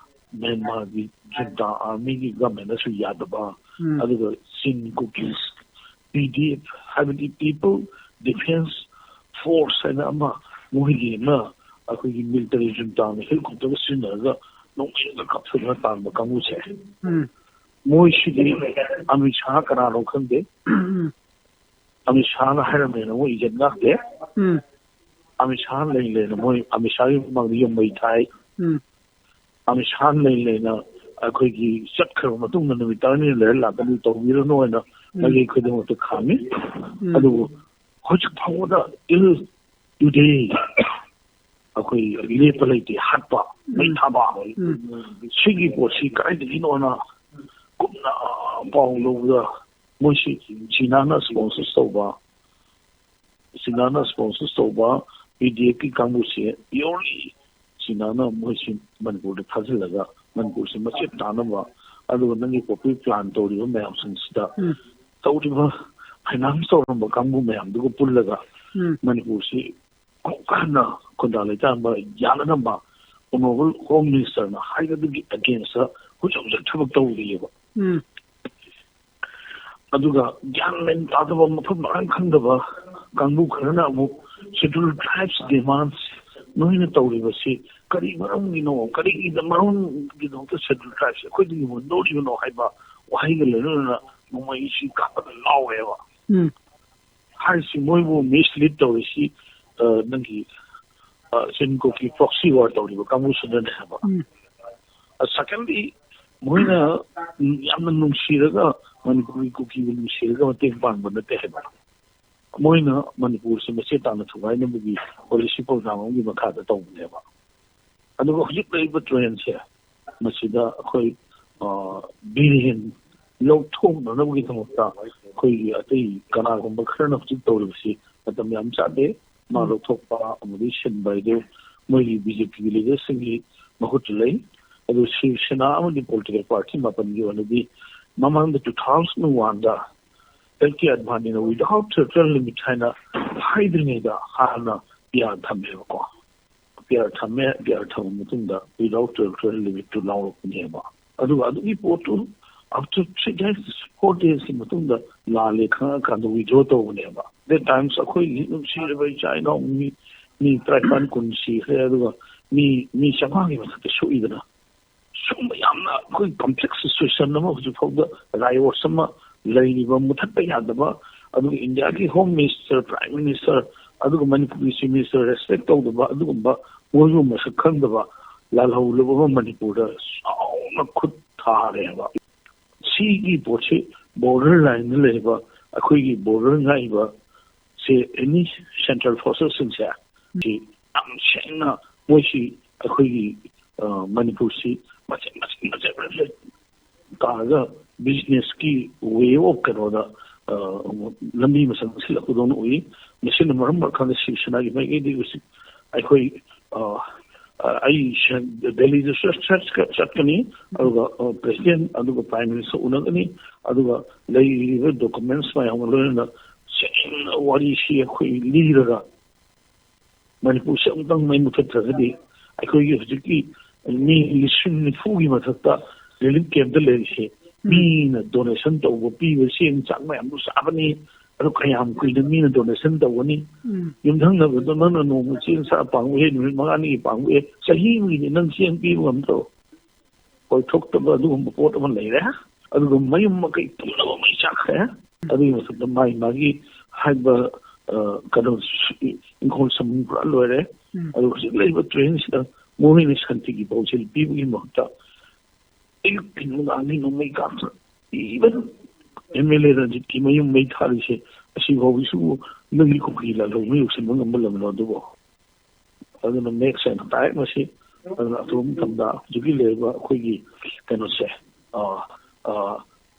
ꯃ꯭ꯌꯥꯟꯃꯥꯔꯒꯤ junta army ꯒꯤ government ꯅꯁꯨ ꯌꯥꯗꯕ, ꯎꯝ꯫ ꯑꯗꯨꯒ Chin Kukis P D F ꯍꯥꯏꯕꯗꯤ People Defense Force ꯍꯥꯏꯅ ꯑꯃ ꯃꯣꯏꯒꯤ ꯑꯃ ꯑꯩꯈꯣꯏꯒꯤ military junta ꯅ helicopter ꯒ ꯁꯤꯖꯤꯟꯅꯔꯒ ꯅꯣꯡꯃꯩꯒ ꯀꯥꯞꯊꯣꯛꯂꯒ ꯇꯥꯟꯕ ꯀꯥꯡꯕꯨꯁꯦ꯫ ꯎꯝ꯫ ꯃꯣꯏꯁꯤꯗꯤ ꯑꯃꯤꯠ ꯁꯥꯍ ꯀꯅꯥꯅꯣ ꯈꯪꯗꯦ꯫ ꯎꯝ꯫ ꯑꯃꯤꯠ ꯁꯥꯍꯅ ꯍꯥꯏꯔꯝꯃꯦꯅ ꯃꯣꯏ ꯏꯖꯠ ꯉꯥꯛꯇꯦ꯫ ꯎꯝ꯫ ꯑꯃꯤꯠ ꯁꯥꯍ ꯂꯩ ꯂꯩꯅ ꯃꯣꯏ ꯑꯃꯤꯠ ꯁꯥꯍꯒꯤ ꯃꯃꯥꯡꯗ ꯌꯨꯝ ꯃꯩ ꯊꯥꯏ꯫ ꯎꯝ꯫ ꯑꯃꯤꯠ ꯁꯥꯍ ꯂꯩ ꯂꯩꯅ ꯑꯩꯈꯣꯏꯒꯤ ꯆꯠꯈ꯭ꯔꯕ ꯃꯇꯨꯡꯗ ꯅꯨꯃꯤꯠ ꯇꯔꯥꯅꯤ ꯂꯩꯔ ꯂꯥꯛꯀꯅꯤ, ꯇꯧꯕꯤꯔꯅꯨ ꯍꯥꯏꯅ ꯎꯝ꯫ ꯃꯥꯏꯀꯩ ꯈꯨꯗꯤꯡꯃꯛꯇ ꯈꯥꯝꯃꯤ꯫ ꯎꯝ꯫ ꯑꯗꯨꯕꯨ ꯍꯧꯖꯤꯛ ꯐꯥꯎꯕꯗ till today ꯑꯩꯈꯣꯏ ꯂꯦꯞꯄ ꯂꯩꯇꯦ, ꯍꯥꯠꯄ, ꯃꯩ ꯎꯝ꯫ ꯊꯥꯕ꯫ ꯎꯝ꯫ ꯁꯤꯒꯤ ꯄꯣꯠꯁꯤ ꯀꯗꯥꯏꯗꯒꯤꯅꯣꯅ ꯀꯨꯞꯅ ꯄꯥꯎ ꯂꯧꯕꯗ, ꯃꯣꯏꯁꯤ ꯆꯤꯅꯥꯅ sponsors ꯇꯧꯕ, ꯆꯤꯅꯥꯅ sponsors ꯇꯧꯕ ꯄꯤ ꯗꯤ ꯑꯦꯐꯀꯤ ꯀꯥꯡꯕꯨꯁꯦ purely ꯆꯤꯅꯥꯅ ꯃꯣꯏꯁꯤ ꯃꯅꯤꯄꯨꯔꯗ ꯊꯥꯖꯤꯜꯂꯒ ꯃꯅꯤꯄꯨꯔꯁꯤ ꯃꯆꯦꯠ ꯇꯥꯅꯕ, ꯑꯗꯨꯒ ꯅꯪꯒꯤ poppy plant ꯇꯧꯔꯤꯕ ꯃꯌꯥꯝꯁꯤꯡꯁꯤꯗ ꯎꯝ꯫ ꯇꯧꯔꯤꯕ finance ꯇꯧꯔꯝꯕ ꯀꯥꯡꯕꯨ ꯃꯌꯥꯝꯗꯨꯒ ꯄꯨꯜꯂꯒ ꯎꯝ꯫ ꯃꯅꯤꯄꯨꯔꯁꯤ ꯑꯃꯨꯛꯀ ꯍꯟꯅ ꯈꯨꯟꯗꯥ ꯂꯩꯇꯥꯕ ꯌꯥꯅꯅꯕ Honourable Home Minister ꯅ ꯍꯥꯏꯕꯗꯨꯒꯤ against ꯇ ꯍꯧꯖꯤꯛ ꯍꯧꯖꯤꯛ ꯊꯕꯛ ꯇꯧꯔꯤꯑꯕ꯫ ꯎꯝ꯫ ꯑꯗꯨꯒ ꯒ꯭ꯌꯥꯟ ꯃꯦꯟ ꯇꯥꯗꯕ, ꯃꯐꯝ ꯃꯔꯥꯡ ꯈꯪꯗꯕ ꯀꯥꯡꯕꯨ ꯈꯔꯅ ꯑꯃꯨꯛ Scheduled Tribes demands ꯅꯣꯏꯅ ꯇꯧꯔꯤꯕꯁꯤ ꯀꯔꯤ ꯃꯔꯝꯒꯤꯅꯣ, ꯀꯔꯤꯒꯤꯗ ꯃꯔꯝꯒꯤꯗꯃꯛꯇ Scheduled Tribes ꯑꯩꯈꯣꯏꯗꯒꯤ ꯍꯨꯟꯗꯣꯛꯂꯤꯕꯅꯣ ꯍꯥꯏꯕ ꯋꯥꯍꯩꯒ ꯂꯣꯏꯅꯅ ꯅꯣꯡꯃꯩꯁꯤ ꯀꯥꯞꯄꯗ ꯂꯥꯎꯋꯦꯕ꯫ ꯎꯝ꯫ ꯍꯥꯏꯔꯤꯁꯤ ꯃꯣꯏꯕꯨ mislead ꯇꯧꯔꯤꯁꯤ, ꯑ, ꯅꯪꯒꯤ, ꯑ, ꯆꯤꯟ ꯀꯨꯀꯤ proxy war ꯇꯧꯔꯤꯕ ꯀꯥꯡꯕꯨꯁꯤꯅꯅꯦ ꯍꯥꯏꯕ꯫ ꯎꯝ꯫ ꯑ, secondly, ꯃꯣꯏꯅ, ꯎꯝ, ꯌꯥꯝꯅ ꯅꯨꯡꯁꯤꯔꯒ, ꯃꯅꯤꯄꯨꯔꯒꯤ ꯀꯨꯀꯤꯕꯨ ꯅꯨꯡꯁꯤꯔꯒ ꯃꯇꯦꯡ ꯄꯥꯡꯕ ꯅꯠꯇꯦ ꯍꯥꯏꯕ꯫ ꯃꯣꯏꯅ ꯃꯅꯤꯄꯨꯔꯁꯤ ꯃꯆꯦꯠ ꯇꯥꯅ ꯊꯨꯒꯥꯏꯅꯕꯒꯤ policy program ꯑꯃꯒꯤ ꯃꯈꯥꯗ ꯇꯧꯕꯅꯦꯕ꯫ ꯑꯗꯨꯒ ꯍꯧꯖꯤꯛ ꯂꯩꯔꯤꯕ trend ꯁꯦ, ꯃꯁꯤꯗ ꯑꯩꯈꯣꯏ, ꯑ, ꯕꯤꯔꯦꯟ ꯂꯧꯊꯣꯛꯅꯅꯕꯒꯤꯗꯃꯛꯇ ꯑꯩꯈꯣꯏꯒꯤ ꯑꯇꯩ ꯀꯅꯥꯒꯨꯝꯕ ꯈꯔꯅ ꯍꯧꯖꯤꯛ ꯇꯧꯔꯤꯕꯁꯤ ꯃꯇꯝ ꯌꯥꯝ ꯆꯥꯗꯦ꯫ ꯃꯥ ꯎꯝ꯫ ꯂꯧꯊꯣꯛꯄ ꯑꯃꯗꯤ ꯁꯤꯟꯕ ꯍꯥꯏꯗꯨ ꯃꯣꯏꯒꯤ ꯕꯤ ꯖꯦ ꯄꯤꯒꯤ leader ꯁꯤꯡꯒꯤ ꯃꯈꯨꯠꯇ ꯂꯩ꯫ ꯑꯗꯨ ꯁꯤꯕ ꯁꯦꯅꯥ ꯑꯃꯗꯤ political party ꯃꯥꯄꯟꯒꯤ ꯑꯣꯏꯅꯗꯤ ꯃꯃꯥꯡꯗ two thousand one ꯗ ꯑꯦꯜ ꯀꯦ ꯑꯗꯚꯥꯅꯤꯅ without territorial limit ꯍꯥꯏꯅ ꯍꯥꯏꯗ꯭ꯔꯤꯉꯩꯗ ꯍꯥꯟꯅ ꯄꯤ ꯑꯥꯔ ꯊꯝꯃꯦꯕꯀꯣ꯫ ꯄꯤ ꯑꯥꯔ ꯊꯝꯃꯦ, ꯄꯤ ꯑꯥꯔ ꯊꯝꯃ ꯃꯇꯨꯡꯗ without territorial limit ꯇꯨ ꯂꯥꯎꯔꯛꯄꯅꯦꯕ꯫ ꯑꯗꯨꯒ ꯑꯗꯨꯒꯤ ꯄꯣꯠꯇꯨ after three days, four days ꯀꯤ ꯃꯇꯨꯡꯗ ꯂꯥꯜꯂꯦ ꯈꯪꯉꯀꯥꯟꯗ withdraw ꯇꯧꯕꯅꯦꯕ꯫ That times ꯑꯩꯈꯣꯏꯒꯤ ꯅꯨꯡꯁꯤꯔꯕ ꯏꯆꯥ ꯏꯅꯥꯎ ꯃꯤ, ꯃꯤ ꯇꯔꯥꯅꯤꯄꯥꯟ ꯀꯨꯟ ꯁꯤꯈ꯭ꯔꯦ, ꯑꯗꯨꯒ ꯃꯤ, ꯃꯤ ꯆꯥꯝꯃꯉꯥꯒꯤ ꯃꯊꯛꯇ ꯁꯣꯛꯏꯗꯅ꯫ ꯁꯨꯝꯕ ꯌꯥꯝꯅ ꯑꯩꯈꯣꯏ complex situation ꯑꯃ ꯍꯧꯖꯤꯛ ꯐꯥꯎꯗ riot ꯑꯃ ꯂꯩꯔꯤꯕ, ꯃꯨꯊꯠꯄ ꯌꯥꯗꯕ, ꯑꯗꯨꯒ ꯏꯟꯗꯤꯌꯥꯒꯤ Home Minister, Prime Minister, ꯑꯗꯨꯒ ꯃꯅꯤꯄꯨꯔꯒꯤ Chief Minister respect ꯇꯧꯗꯕ, ꯑꯗꯨꯒꯨꯝꯕ ꯃꯣꯏꯕꯨ ꯃꯁꯛ ꯈꯪꯗꯕ ꯂꯥꯜꯍꯧꯂꯕ ꯑꯃ ꯃꯅꯤꯄꯨꯔꯗ ꯆꯥꯎꯅ ꯈꯨꯠ ꯊꯥꯔꯦꯕ꯫ ꯁꯤꯒꯤ ꯄꯣꯠꯁꯤ border line ꯗ ꯂꯩꯔꯤꯕ ꯑꯩꯈꯣꯏꯒꯤ border ꯉꯥꯛꯏꯕ ꯁꯦ, any central forces ꯁꯤꯡꯁꯦ, ꯁꯤ ꯌꯥꯝ ꯁꯦꯡꯅ ꯃꯣꯏꯁꯤ ꯑꯩꯈꯣꯏꯒꯤ, ꯑ, ꯃꯅꯤꯄꯨꯔꯁꯤ ꯃꯆꯦꯠ ꯃꯆꯦꯠ ꯃꯆꯦꯠ ꯃꯆꯦꯠ ꯇꯥꯔꯒ businessꯀꯤ way of ꯀꯩꯅꯣꯗ, ꯑ, ꯂꯝꯕꯤ ꯃꯁꯛ ꯁꯤꯜꯂꯛꯄꯗꯧꯅ ꯎꯏ꯫ ꯃꯁꯤꯅ ꯃꯔꯝ ꯑꯣꯏꯔꯀꯥꯟꯗ ꯁꯤꯕ ꯁꯦꯅꯥꯒꯤ ꯃꯥꯏꯀꯩꯗꯒꯤ ꯍꯧꯖꯤꯛ ꯑꯩꯈꯣꯏ, ꯑ, ꯑ, ꯑꯩ ꯁ-, ꯗꯦꯜꯂꯤꯗꯁꯨ ꯆꯠ-, ꯆꯠ-, ꯆꯠꯀꯅꯤ, ꯑꯗꯨꯒ, ꯑ, president ꯑꯗꯨꯒ prime minister ꯎꯅꯒꯅꯤ, ꯑꯗꯨꯒ ꯂꯩꯔꯤꯕ documents ꯃꯌꯥꯝꯒ ꯂꯣꯏꯅꯅ ꯁꯦꯡꯅ ꯋꯥꯔꯤꯁꯤ ꯑꯩꯈꯣꯏ ꯂꯤꯔꯒ ꯃꯅꯤꯄꯨꯔꯁꯦ ꯑꯃꯨꯛꯇꯪ ꯃꯩ ꯃꯨꯊꯠꯇ꯭ꯔꯒꯗꯤ ꯑꯩꯈꯣꯏꯒꯤ ꯍꯧꯖꯤꯛꯀꯤ ꯃꯤ ꯂꯤꯁꯤꯡ ꯅꯤꯐꯨꯒꯤ ꯃꯊꯛꯇ relief campꯇ ꯂꯩꯔꯤꯁꯦ, ꯎꯝ꯫ ꯃꯤꯅ donation ꯇꯧꯕ, ꯄꯤꯕ ꯆꯦꯡ ꯆꯥꯛ ꯃꯌꯥꯝꯗꯨ ꯆꯥꯕꯅꯤ꯫ ꯑꯗꯨ ꯀꯌꯥꯝ ꯀꯨꯏꯅ ꯃꯤꯅ donation ꯇꯧꯒꯅꯤ? ꯎꯝ꯫ ꯌꯨꯝꯊꯪꯅꯕꯗꯣ ꯅꯪꯅ ꯅꯣꯡꯃ ꯆꯦꯡ ꯆꯥꯛ ꯄꯥꯡꯕ ꯍꯦꯛ, ꯅꯨꯃꯤꯠ ꯃꯉꯥꯅꯤꯒꯤ ꯄꯥꯡꯕ ꯍꯦꯛ, ꯆꯍꯤ ꯑꯃꯒꯤꯗꯤ ꯅꯪ ꯆꯦꯡ ꯄꯤꯕ ꯉꯝꯗ꯭ꯔꯣ? ꯑꯣꯏꯊꯣꯛꯇꯕ ꯑꯗꯨꯒꯨꯝꯕ ꯄꯣꯠ ꯑꯃ ꯂꯩꯔꯦ꯫ ꯑꯗꯨꯒ ꯃꯌꯨꯝ ꯃꯀꯩ ꯄꯨꯝꯅꯃꯛ ꯃꯩ ꯆꯥꯛꯈ꯭ꯔꯦ꯫ ꯑꯗꯨꯒꯤ ꯃꯊꯛꯇ ꯃꯥꯒꯤ ꯃꯥꯒꯤ ꯍꯥꯏꯕ, ꯑ, ꯀꯩꯅꯣ, ꯏꯪꯈꯣꯜ ꯁꯝꯕꯜ ꯄꯨꯔꯥ ꯂꯣꯏꯔꯦ꯫ ꯎꯝ꯫ ꯑꯗꯨ ꯍꯧꯖꯤꯛ ꯂꯩꯔꯤꯕ trainꯁꯤꯗ ꯃꯣꯏꯅ ꯁꯥꯟꯇꯤꯒꯤ ꯄꯥꯎꯖꯦꯜ ꯄꯤꯕꯒꯤ ꯃꯍꯨꯠꯇ ꯑꯌꯨꯛꯀꯤ ꯅꯨꯡꯗꯥꯡꯒꯤ ꯅꯣꯡꯃꯩ ꯀꯥꯞꯇꯅ even MLA ꯔꯟꯖꯤꯠꯀꯤ ꯃꯌꯨꯝ ꯃꯩ ꯊꯥꯔꯤꯁꯦ ꯑꯁꯤꯐꯥꯎꯒꯤꯁꯨ ꯅꯪꯒꯤ ꯀꯨꯀꯤ ꯂꯥꯜꯍꯧꯕ ꯌꯧꯁꯤꯟꯕ ꯉꯝꯕ ꯂꯝꯂꯣ ꯑꯗꯨꯕꯨ? ꯑꯗꯨꯅ ꯃꯌꯦꯛ ꯁꯦꯡꯅ ꯇꯥꯏ ꯃꯁꯤ꯫ ꯑꯗꯨꯅ ꯑꯊꯨꯕ ꯃꯇꯝꯗ ꯍꯧꯖꯤꯛꯀꯤ ꯂꯩꯔꯤꯕ ꯑꯩꯈꯣꯏꯒꯤ ꯀꯩꯅꯣꯁꯦ, ꯑ, ꯑ,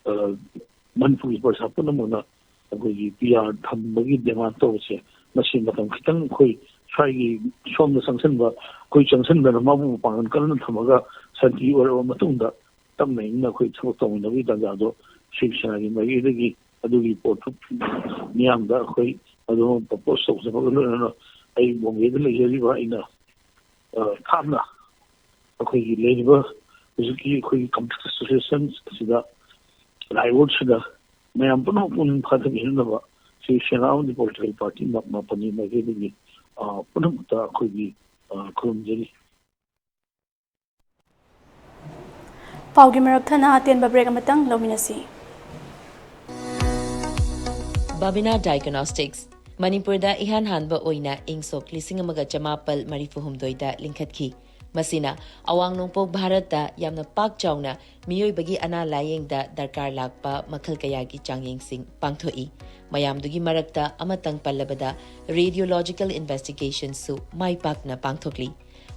ꯑ, ꯃꯅꯤꯄꯨꯔꯒꯤ ꯄ꯭ꯔꯖꯥ ꯄꯨꯝꯅꯃꯛꯅ ꯑꯩꯈꯣꯏꯒꯤ PR ꯊꯝꯕꯒꯤ demand ꯇꯧꯕꯁꯦ, ꯃꯁꯤ ꯃꯇꯝ ꯈꯤꯇꯪ ꯑꯩꯈꯣꯏ ꯁ꯭ꯋꯥꯏꯒꯤ ꯁꯣꯝꯗ ꯆꯪꯁꯤꯟꯕ, ꯑꯩꯈꯣꯏ ꯆꯪꯁꯤꯟꯗꯅ ꯃꯥꯕꯨ ꯃꯄꯥꯡꯒꯜ ꯀꯟꯅ ꯊꯝꯃꯒ ꯁꯥꯟꯇꯤ ꯑꯣꯏꯔꯕ ꯃꯇꯨꯡꯗ ꯇꯞꯅ ꯏꯪꯅ ꯑꯩꯈꯣꯏ ꯊꯕꯛ ꯇꯧꯃꯤꯟꯅꯕꯒꯤ ꯇꯥꯟꯖꯥꯗꯣ ꯁꯤꯕ ꯁꯦꯅꯥꯒꯤ ꯃꯥꯏꯀꯩꯗꯒꯤ ꯑꯗꯨꯒꯤ ꯄꯣꯠꯇꯨ ꯃꯤꯌꯥꯝꯗ ꯑꯩꯈꯣꯏ ꯑꯗꯨꯝ propose ꯇꯧꯖꯕꯒ ꯂꯣꯏꯅꯅ ꯑꯩ ꯕꯣꯝꯕꯦꯗ ꯂꯩꯖꯔꯤꯕ ꯑꯩꯅ, ꯑ, ꯊꯥꯞꯅ ꯑꯩꯈꯣꯏꯒꯤ ꯂꯩꯔꯤꯕ ꯍꯧꯖꯤꯛꯀꯤ ꯑꯩꯈꯣꯏꯒꯤ Communist Association ꯑꯁꯤꯗ, ꯂꯥꯏꯑꯣꯟꯁꯤꯗ ꯃꯌꯥꯝ ꯄꯨꯝꯅꯃꯛ ꯄꯨꯛꯅꯤꯡ ꯐꯥꯊꯕꯤꯅꯅꯕ ꯁꯤ ꯁꯦꯅꯥ ꯑꯃꯗꯤ political party ꯃ-, ꯃꯥꯄꯟꯒꯤ ꯃꯥꯏꯀꯩꯗꯒꯤ, ꯑ, ꯄꯨꯝꯅꯃꯛꯇ ꯑꯩꯈꯣꯏꯒꯤ, ꯑ, ꯈꯨꯔꯨꯝꯖꯔꯤ꯫ ꯄꯥꯎꯒꯤ ꯃꯔꯛ ꯊꯠꯅ ꯑꯇꯦꯟꯕ break ꯑꯃꯇꯪ ꯂꯧꯃꯤꯟꯅꯁꯤ꯫ ꯕꯥꯕꯤꯅꯥ ꯗꯥꯏꯒꯅꯣꯁꯇꯤꯛꯁ ꯃꯅꯤꯄꯨꯔꯗ ꯏꯍꯥꯟ ꯍꯥꯟꯕ ꯑꯣꯏꯅ ꯏꯪ ꯁꯣꯛ ꯂꯤꯁꯤꯡ ꯑꯃꯒ ꯆꯃꯥꯄꯜ ꯃꯔꯤꯐꯨ ꯍꯨꯝꯗꯣꯏꯗ ꯂꯤꯡꯈꯠꯈꯤ꯫ ꯃꯁꯤꯅ ꯑꯋꯥꯡ ꯅꯣꯡꯄꯣꯛ ꯚꯥꯔꯠꯇ ꯌꯥꯝꯅ ꯄꯥꯛ ꯆꯥꯎꯅ ꯃꯤꯑꯣꯏꯕꯒꯤ ꯑꯅꯥ ꯂꯥꯌꯦꯡꯗ ꯗꯔꯀꯥꯔ ꯂꯥꯛꯄ ꯃꯈꯜ ꯀꯌꯥꯒꯤ ꯆꯥꯡꯌꯦꯡꯁꯤꯡ ꯄꯥꯡꯊꯣꯛꯏ꯫ ꯃꯌꯥꯝꯗꯨꯒꯤ ꯃꯔꯛꯇ ꯑꯃꯇꯪ ꯄꯜꯂꯕꯗ, radiological investigationꯁꯨ ꯃꯥꯏ ꯄꯥꯛꯅ ꯄꯥꯡꯊꯣꯛꯂꯤ꯫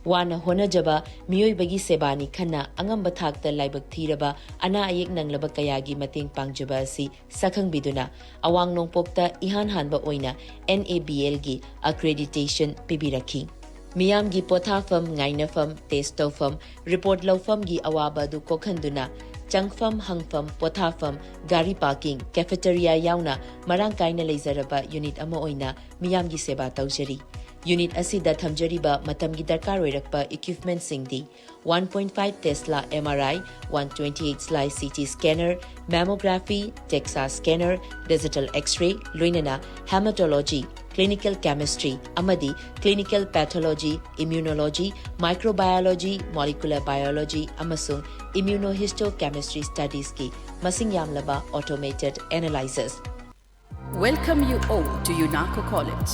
ꯋꯥꯅ ꯍꯣꯠꯅꯖꯕ ꯃꯤꯑꯣꯏꯕꯒꯤ ꯁꯦꯕꯥꯅꯤ ꯈꯟꯅ ꯑꯉꯝꯕ ꯊꯥꯛꯇ ꯂꯥꯏꯕꯛ ꯊꯤꯔꯕ ꯑꯅꯥ ꯑꯌꯦꯛ ꯅꯪꯂꯕ ꯀꯌꯥꯒꯤ ꯃꯇꯦꯡ ꯄꯥꯡꯖꯕ ꯑꯁꯤ ꯁꯛꯈꯪꯕꯤꯗꯨꯅ ꯑꯋꯥꯡ ꯅꯣꯡꯄꯣꯛꯇ ꯏꯍꯥꯟ ꯍꯥꯟꯕ ꯑꯣꯏꯅ NABLꯒꯤ accreditation ꯄꯤꯕꯤꯔꯛꯈꯤ꯫ ꯃꯤꯌꯥꯝꯒꯤ ꯄꯣꯊꯥꯐꯝ, ꯉꯥꯏꯅꯐꯝ, test ꯇꯧꯐꯝ, report ꯂꯧꯐꯝꯒꯤ ꯑꯋꯥꯕ ꯑꯗꯨ ꯀꯣꯛꯍꯟꯗꯨꯅ ꯆꯪꯐꯝ, ꯍꯪꯐꯝ, ꯄꯣꯊꯥꯐꯝ, ꯒꯥꯔꯤ parking, cafeteria ꯌꯥꯎꯅ ꯃꯔꯥꯡ ꯀꯥꯏꯅ ꯂꯩꯖꯔꯕ unit ꯑꯃ ꯑꯣꯏꯅ ꯃꯤꯌꯥꯝꯒꯤ ꯁꯦꯕꯥ ꯇꯧꯖꯔꯤ꯫ Unit ꯑꯁꯤꯗ ꯊꯝꯖꯔꯤꯕ ꯃꯇꯝꯒꯤ ꯗꯔꯀꯥꯔ ꯑꯣꯏꯔꯛꯄ equipmentꯁꯤꯡꯗꯤ one point five Tesla MRI, one twenty-eight slice CT scanner, mammography, DEXA scanner, digital X-ray, ꯂꯣꯏꯅꯅ hematology, clinical chemistry ꯑꯃꯗꯤ clinical pathology, immunology, microbiology, molecular biology ꯑꯃꯁꯨꯡ immunohistochemistry studiesꯀꯤ ꯃꯁꯤꯡ ꯌꯥꯝꯂꯕ automated analyzers꯫ Welcome you all to UNACO College,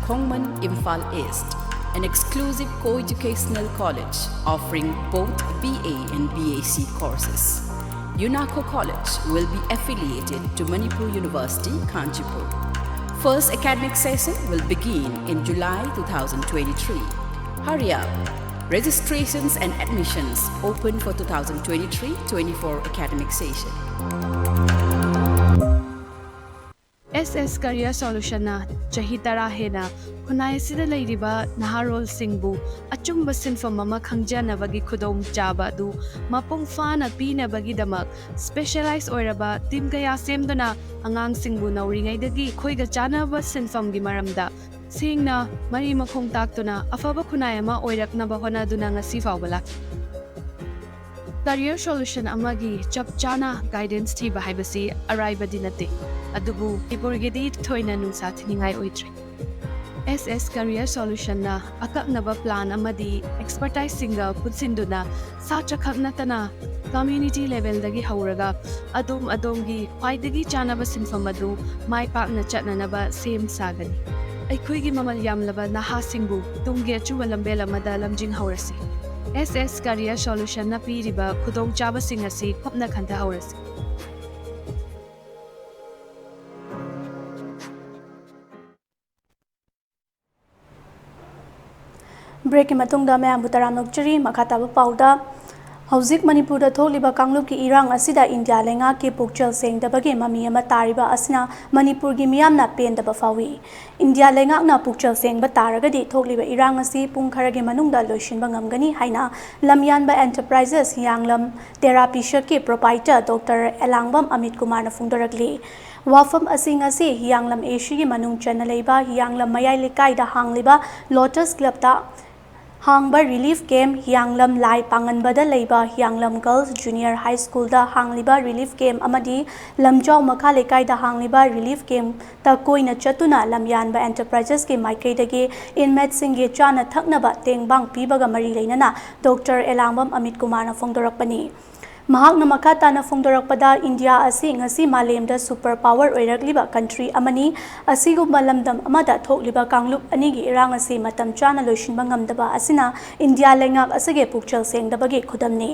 Khongman, Imphal East, an exclusive co-educational college offering both BA and BSc courses. UNACO College will be affiliated to Manipur University, Kanchanpur. First academic session will begin in July two thousand twenty-three. Hurry up! Registrations and admissions open for two thousand twenty-three twenty-four academic session. SS Career Solutionꯅ ꯆꯍꯤ ꯇꯔꯥ ꯍꯦꯟꯅ ꯈꯨꯟꯅꯥꯏ ꯑꯁꯤꯗ ꯂꯩꯔꯤꯕ ꯅꯍꯥꯔꯣꯜꯁꯤꯡꯕꯨ ꯑꯆꯨꯝꯕ ꯁꯤꯟꯐꯝ ꯑꯃ ꯈꯪꯖꯅꯕꯒꯤ ꯈꯨꯗꯣꯡꯆꯥꯕ ꯑꯗꯨ ꯃꯄꯨꯡ ꯐꯥꯅ ꯄꯤꯅꯕꯒꯤꯗꯃꯛ specialize ꯑꯣꯏꯔꯕ team ꯀꯌꯥ ꯁꯦꯝꯗꯨꯅ ꯑꯉꯥꯡꯁꯤꯡꯕꯨ ꯅꯧꯔꯤꯉꯩꯗꯒꯤ ꯑꯩꯈꯣꯏꯒ ꯆꯥꯟꯅꯕ ꯁꯤꯟꯐꯝꯒꯤ ꯃꯔꯝꯗ ꯁꯦꯡꯅ ꯃꯔꯤ ꯃꯈꯣꯡ ꯇꯥꯛꯇꯨꯅ ꯑꯐꯕ ꯈꯨꯟꯅꯥꯏ ꯑꯃ ꯑꯣꯏꯔꯛꯅꯕ ꯍꯣꯠꯅꯗꯨꯅ ꯉꯁꯤ ꯐꯥꯎꯕ ꯂꯥꯛꯂꯤ꯫ Career Solution ꯑꯃꯒꯤ ꯆꯞ ꯆꯥꯅ guidance ꯊꯤꯕ ꯍꯥꯏꯕꯁꯤ ꯑꯔꯥꯏꯕꯗꯤ ꯅꯠꯇꯦ, ꯑꯗꯨꯕꯨ ꯃꯅꯤꯄꯨꯔꯒꯤꯗꯤ ꯊꯣꯏꯅ ꯅꯨꯡꯁꯥ ꯊꯤꯅꯤꯡꯉꯥꯏ ꯑꯣꯏꯗ꯭ꯔꯦ꯫ SS Career Solutionꯅ ꯑꯀꯛꯅꯕ plan ꯑꯃꯗꯤ expertiseꯁꯤꯡꯒ ꯄꯨꯟꯁꯤꯟꯗꯨꯅ ꯁꯥꯇ꯭ꯔꯈꯛ ꯅꯠꯇꯅ community levelꯗꯒꯤ ꯍꯧꯔꯒ ꯑꯗꯣꯝ ꯑꯗꯣꯝꯒꯤ ꯈ꯭ꯋꯥꯏꯗꯒꯤ ꯆꯥꯅꯕ ꯁꯤꯟꯐꯝ ꯑꯗꯨ ꯃꯥꯏ ꯄꯥꯛꯅ ꯆꯠꯅꯅꯕ ꯁꯦꯝ ꯁꯥꯒꯅꯤ꯫ ꯑꯩꯈꯣꯏꯒꯤ ꯃꯃꯜ ꯌꯥꯝꯂꯕ ꯅꯍꯥꯁꯤꯡꯕꯨ ꯇꯨꯡꯒꯤ ꯑꯆꯨꯝꯕ ꯂꯝꯕꯦꯜ ꯑꯃꯗ ꯂꯝꯖꯤꯡꯍꯧꯔꯁꯤ꯫ ꯑꯦꯁ ꯑꯦꯁ ꯀꯔꯤꯌꯔ ꯁꯣꯂꯨꯁꯟꯅ ꯄꯤꯔꯤꯕ ꯈꯨꯗꯣꯡꯆꯥꯕꯁꯤꯡ ꯑꯁꯤ ꯀꯨꯞꯅ ꯈꯟꯊꯍꯧꯔꯁꯤ꯫ ꯕ꯭ꯔꯦꯛꯀꯤ ꯃꯇꯨꯡꯗ ꯃꯌꯥꯝꯕꯨ ꯇꯔꯥꯝꯅ ꯑꯣꯛꯆꯔꯤ꯫ ꯃꯈꯥ ꯇꯥꯕ ꯄꯥꯎꯗ, ꯍꯧꯖꯤꯛ ꯃꯅꯤꯄꯨꯔꯗ ꯊꯣꯛꯂꯤꯕ ꯀꯥꯡꯂꯨꯞꯀꯤ ꯏꯔꯥꯡ ꯑꯁꯤꯗ ꯏꯟꯗꯤꯌꯥ ꯂꯩꯉꯥꯛꯀꯤ ꯄꯨꯛꯆꯦꯜ ꯁꯦꯡꯗꯕꯒꯤ ꯃꯃꯤ ꯑꯃ ꯇꯥꯔꯤꯕ ꯑꯁꯤꯅ ꯃꯅꯤꯄꯨꯔꯒꯤ ꯃꯤꯌꯥꯝꯅ ꯄꯦꯟꯗꯕ ꯐꯥꯎꯏ꯫ ꯏꯟꯗꯤꯌꯥ ꯂꯩꯉꯥꯛꯅ ꯄꯨꯛꯆꯦꯜ ꯁꯦꯡꯕ ꯇꯥꯔꯒꯗꯤ ꯊꯣꯛꯂꯤꯕ ꯏꯔꯥꯡ ꯑꯁꯤ ꯄꯨꯡ ꯈꯔꯒꯤ ꯃꯅꯨꯡꯗ ꯂꯣꯏꯁꯤꯟꯕ ꯉꯝꯒꯅꯤ ꯍꯥꯏꯅ ꯂꯝꯌꯥꯟꯕ ꯑꯦꯟꯇꯔꯄ꯭ꯔꯥꯏꯖꯦꯁ ꯍꯤꯌꯥꯡꯂꯝ ꯇꯦꯔꯥ ꯄꯤꯁꯛꯀꯤ ꯄ꯭ꯔꯣꯄꯥꯏꯇꯔ ꯗꯣꯛꯇꯔ ꯑꯦꯂꯥꯡꯕꯝ ꯑꯃꯤꯠ ꯀꯨꯃꯥꯔꯅ ꯐꯣꯡꯗꯣꯔꯛꯂꯤ꯫ ꯋꯥꯐꯝ ꯑꯁꯤ ꯉꯁꯤ ꯍꯤꯌꯥꯡꯂꯝ ꯑꯦꯁꯤꯒꯤ ꯃꯅꯨꯡ ꯆꯟꯅ ꯂꯩꯕ ꯍꯤꯌꯥꯡꯂꯝ ꯃꯌꯥꯏ ꯂꯩꯀꯥꯏꯗ ꯍꯥꯡꯂꯤꯕ ꯂꯣꯇꯁ ꯀ꯭ꯂꯕꯇ ꯍꯥꯡꯕ ꯔꯤꯂꯤꯐ ꯀꯦꯝꯞ, ꯍꯤꯌꯥꯡꯂꯝ ꯂꯥꯏ ꯄꯥꯡꯒꯟꯕꯗ ꯂꯩꯕ ꯍꯤꯌꯥꯡꯂꯝ ꯒꯔꯜꯁ ꯖꯨꯅꯤꯌꯔ ꯍꯥꯏ ꯁ꯭ꯀꯨꯜꯗ ꯍꯥꯡꯂꯤꯕ ꯔꯤꯂꯤꯐ ꯀꯦꯝꯞ ꯑꯃꯗꯤ ꯂꯝꯖꯥꯎ ꯃꯈꯥ ꯂꯩꯀꯥꯏꯗ ꯍꯥꯡꯂꯤꯕ ꯔꯤꯂꯤꯐ ꯀꯦꯝꯞꯇ ꯀꯣꯏꯅ ꯆꯠꯇꯨꯅ ꯂꯝꯌꯥꯟꯕ ꯑꯦꯟꯇꯔꯄ꯭ꯔꯥꯏꯖꯦꯁꯀꯤ ꯃꯥꯏꯀꯩꯗꯒꯤ ꯏꯟꯃꯦꯠꯁꯤꯡꯒꯤ ꯆꯥꯅ ꯊꯛꯅꯕ ꯇꯦꯡꯕꯥꯡ ꯄꯤꯕꯒ ꯃꯔꯤ ꯂꯩꯅꯅ ꯗꯣꯛꯇꯔ ꯑꯦꯂꯥꯡꯕꯝ ꯑꯃꯤꯠ ꯀꯨꯃꯥꯔꯅ ꯐꯣꯡꯗꯣꯔꯛꯄꯅꯤ꯫ ꯃꯍꯥꯛꯅ ꯃꯈꯥ ꯇꯥꯅ ꯐꯣꯡꯗꯣꯔꯛꯄꯗ, ꯏꯟꯗꯤꯌꯥ ꯑꯁꯤ ꯉꯁꯤ ꯃꯥꯂꯦꯝꯗ ꯁꯨꯄꯔ ꯄꯥꯋꯔ ꯑꯣꯏꯔꯛꯂꯤꯕ ꯀꯟꯇ꯭ꯔꯤ ꯑꯃꯅꯤ꯫ ꯑꯁꯤꯒꯨꯝꯕ ꯂꯝꯗꯝ ꯑꯃꯗ ꯊꯣꯛꯂꯤꯕ ꯀꯥꯡꯂꯨꯞ ꯑꯅꯤꯒꯤ ꯏꯔꯥꯡ ꯑꯁꯤ ꯃꯇꯝ ꯆꯥꯅ ꯂꯣꯏꯁꯤꯟꯕ ꯉꯝꯗꯕ ꯑꯁꯤꯅ ꯏꯟꯗꯤꯌꯥ ꯂꯩꯉꯥꯛ ꯑꯁꯤꯒꯤ ꯄꯨꯛꯆꯦꯜ ꯁꯦꯡꯗꯕꯒꯤ ꯈꯨꯗꯝꯅꯤ꯫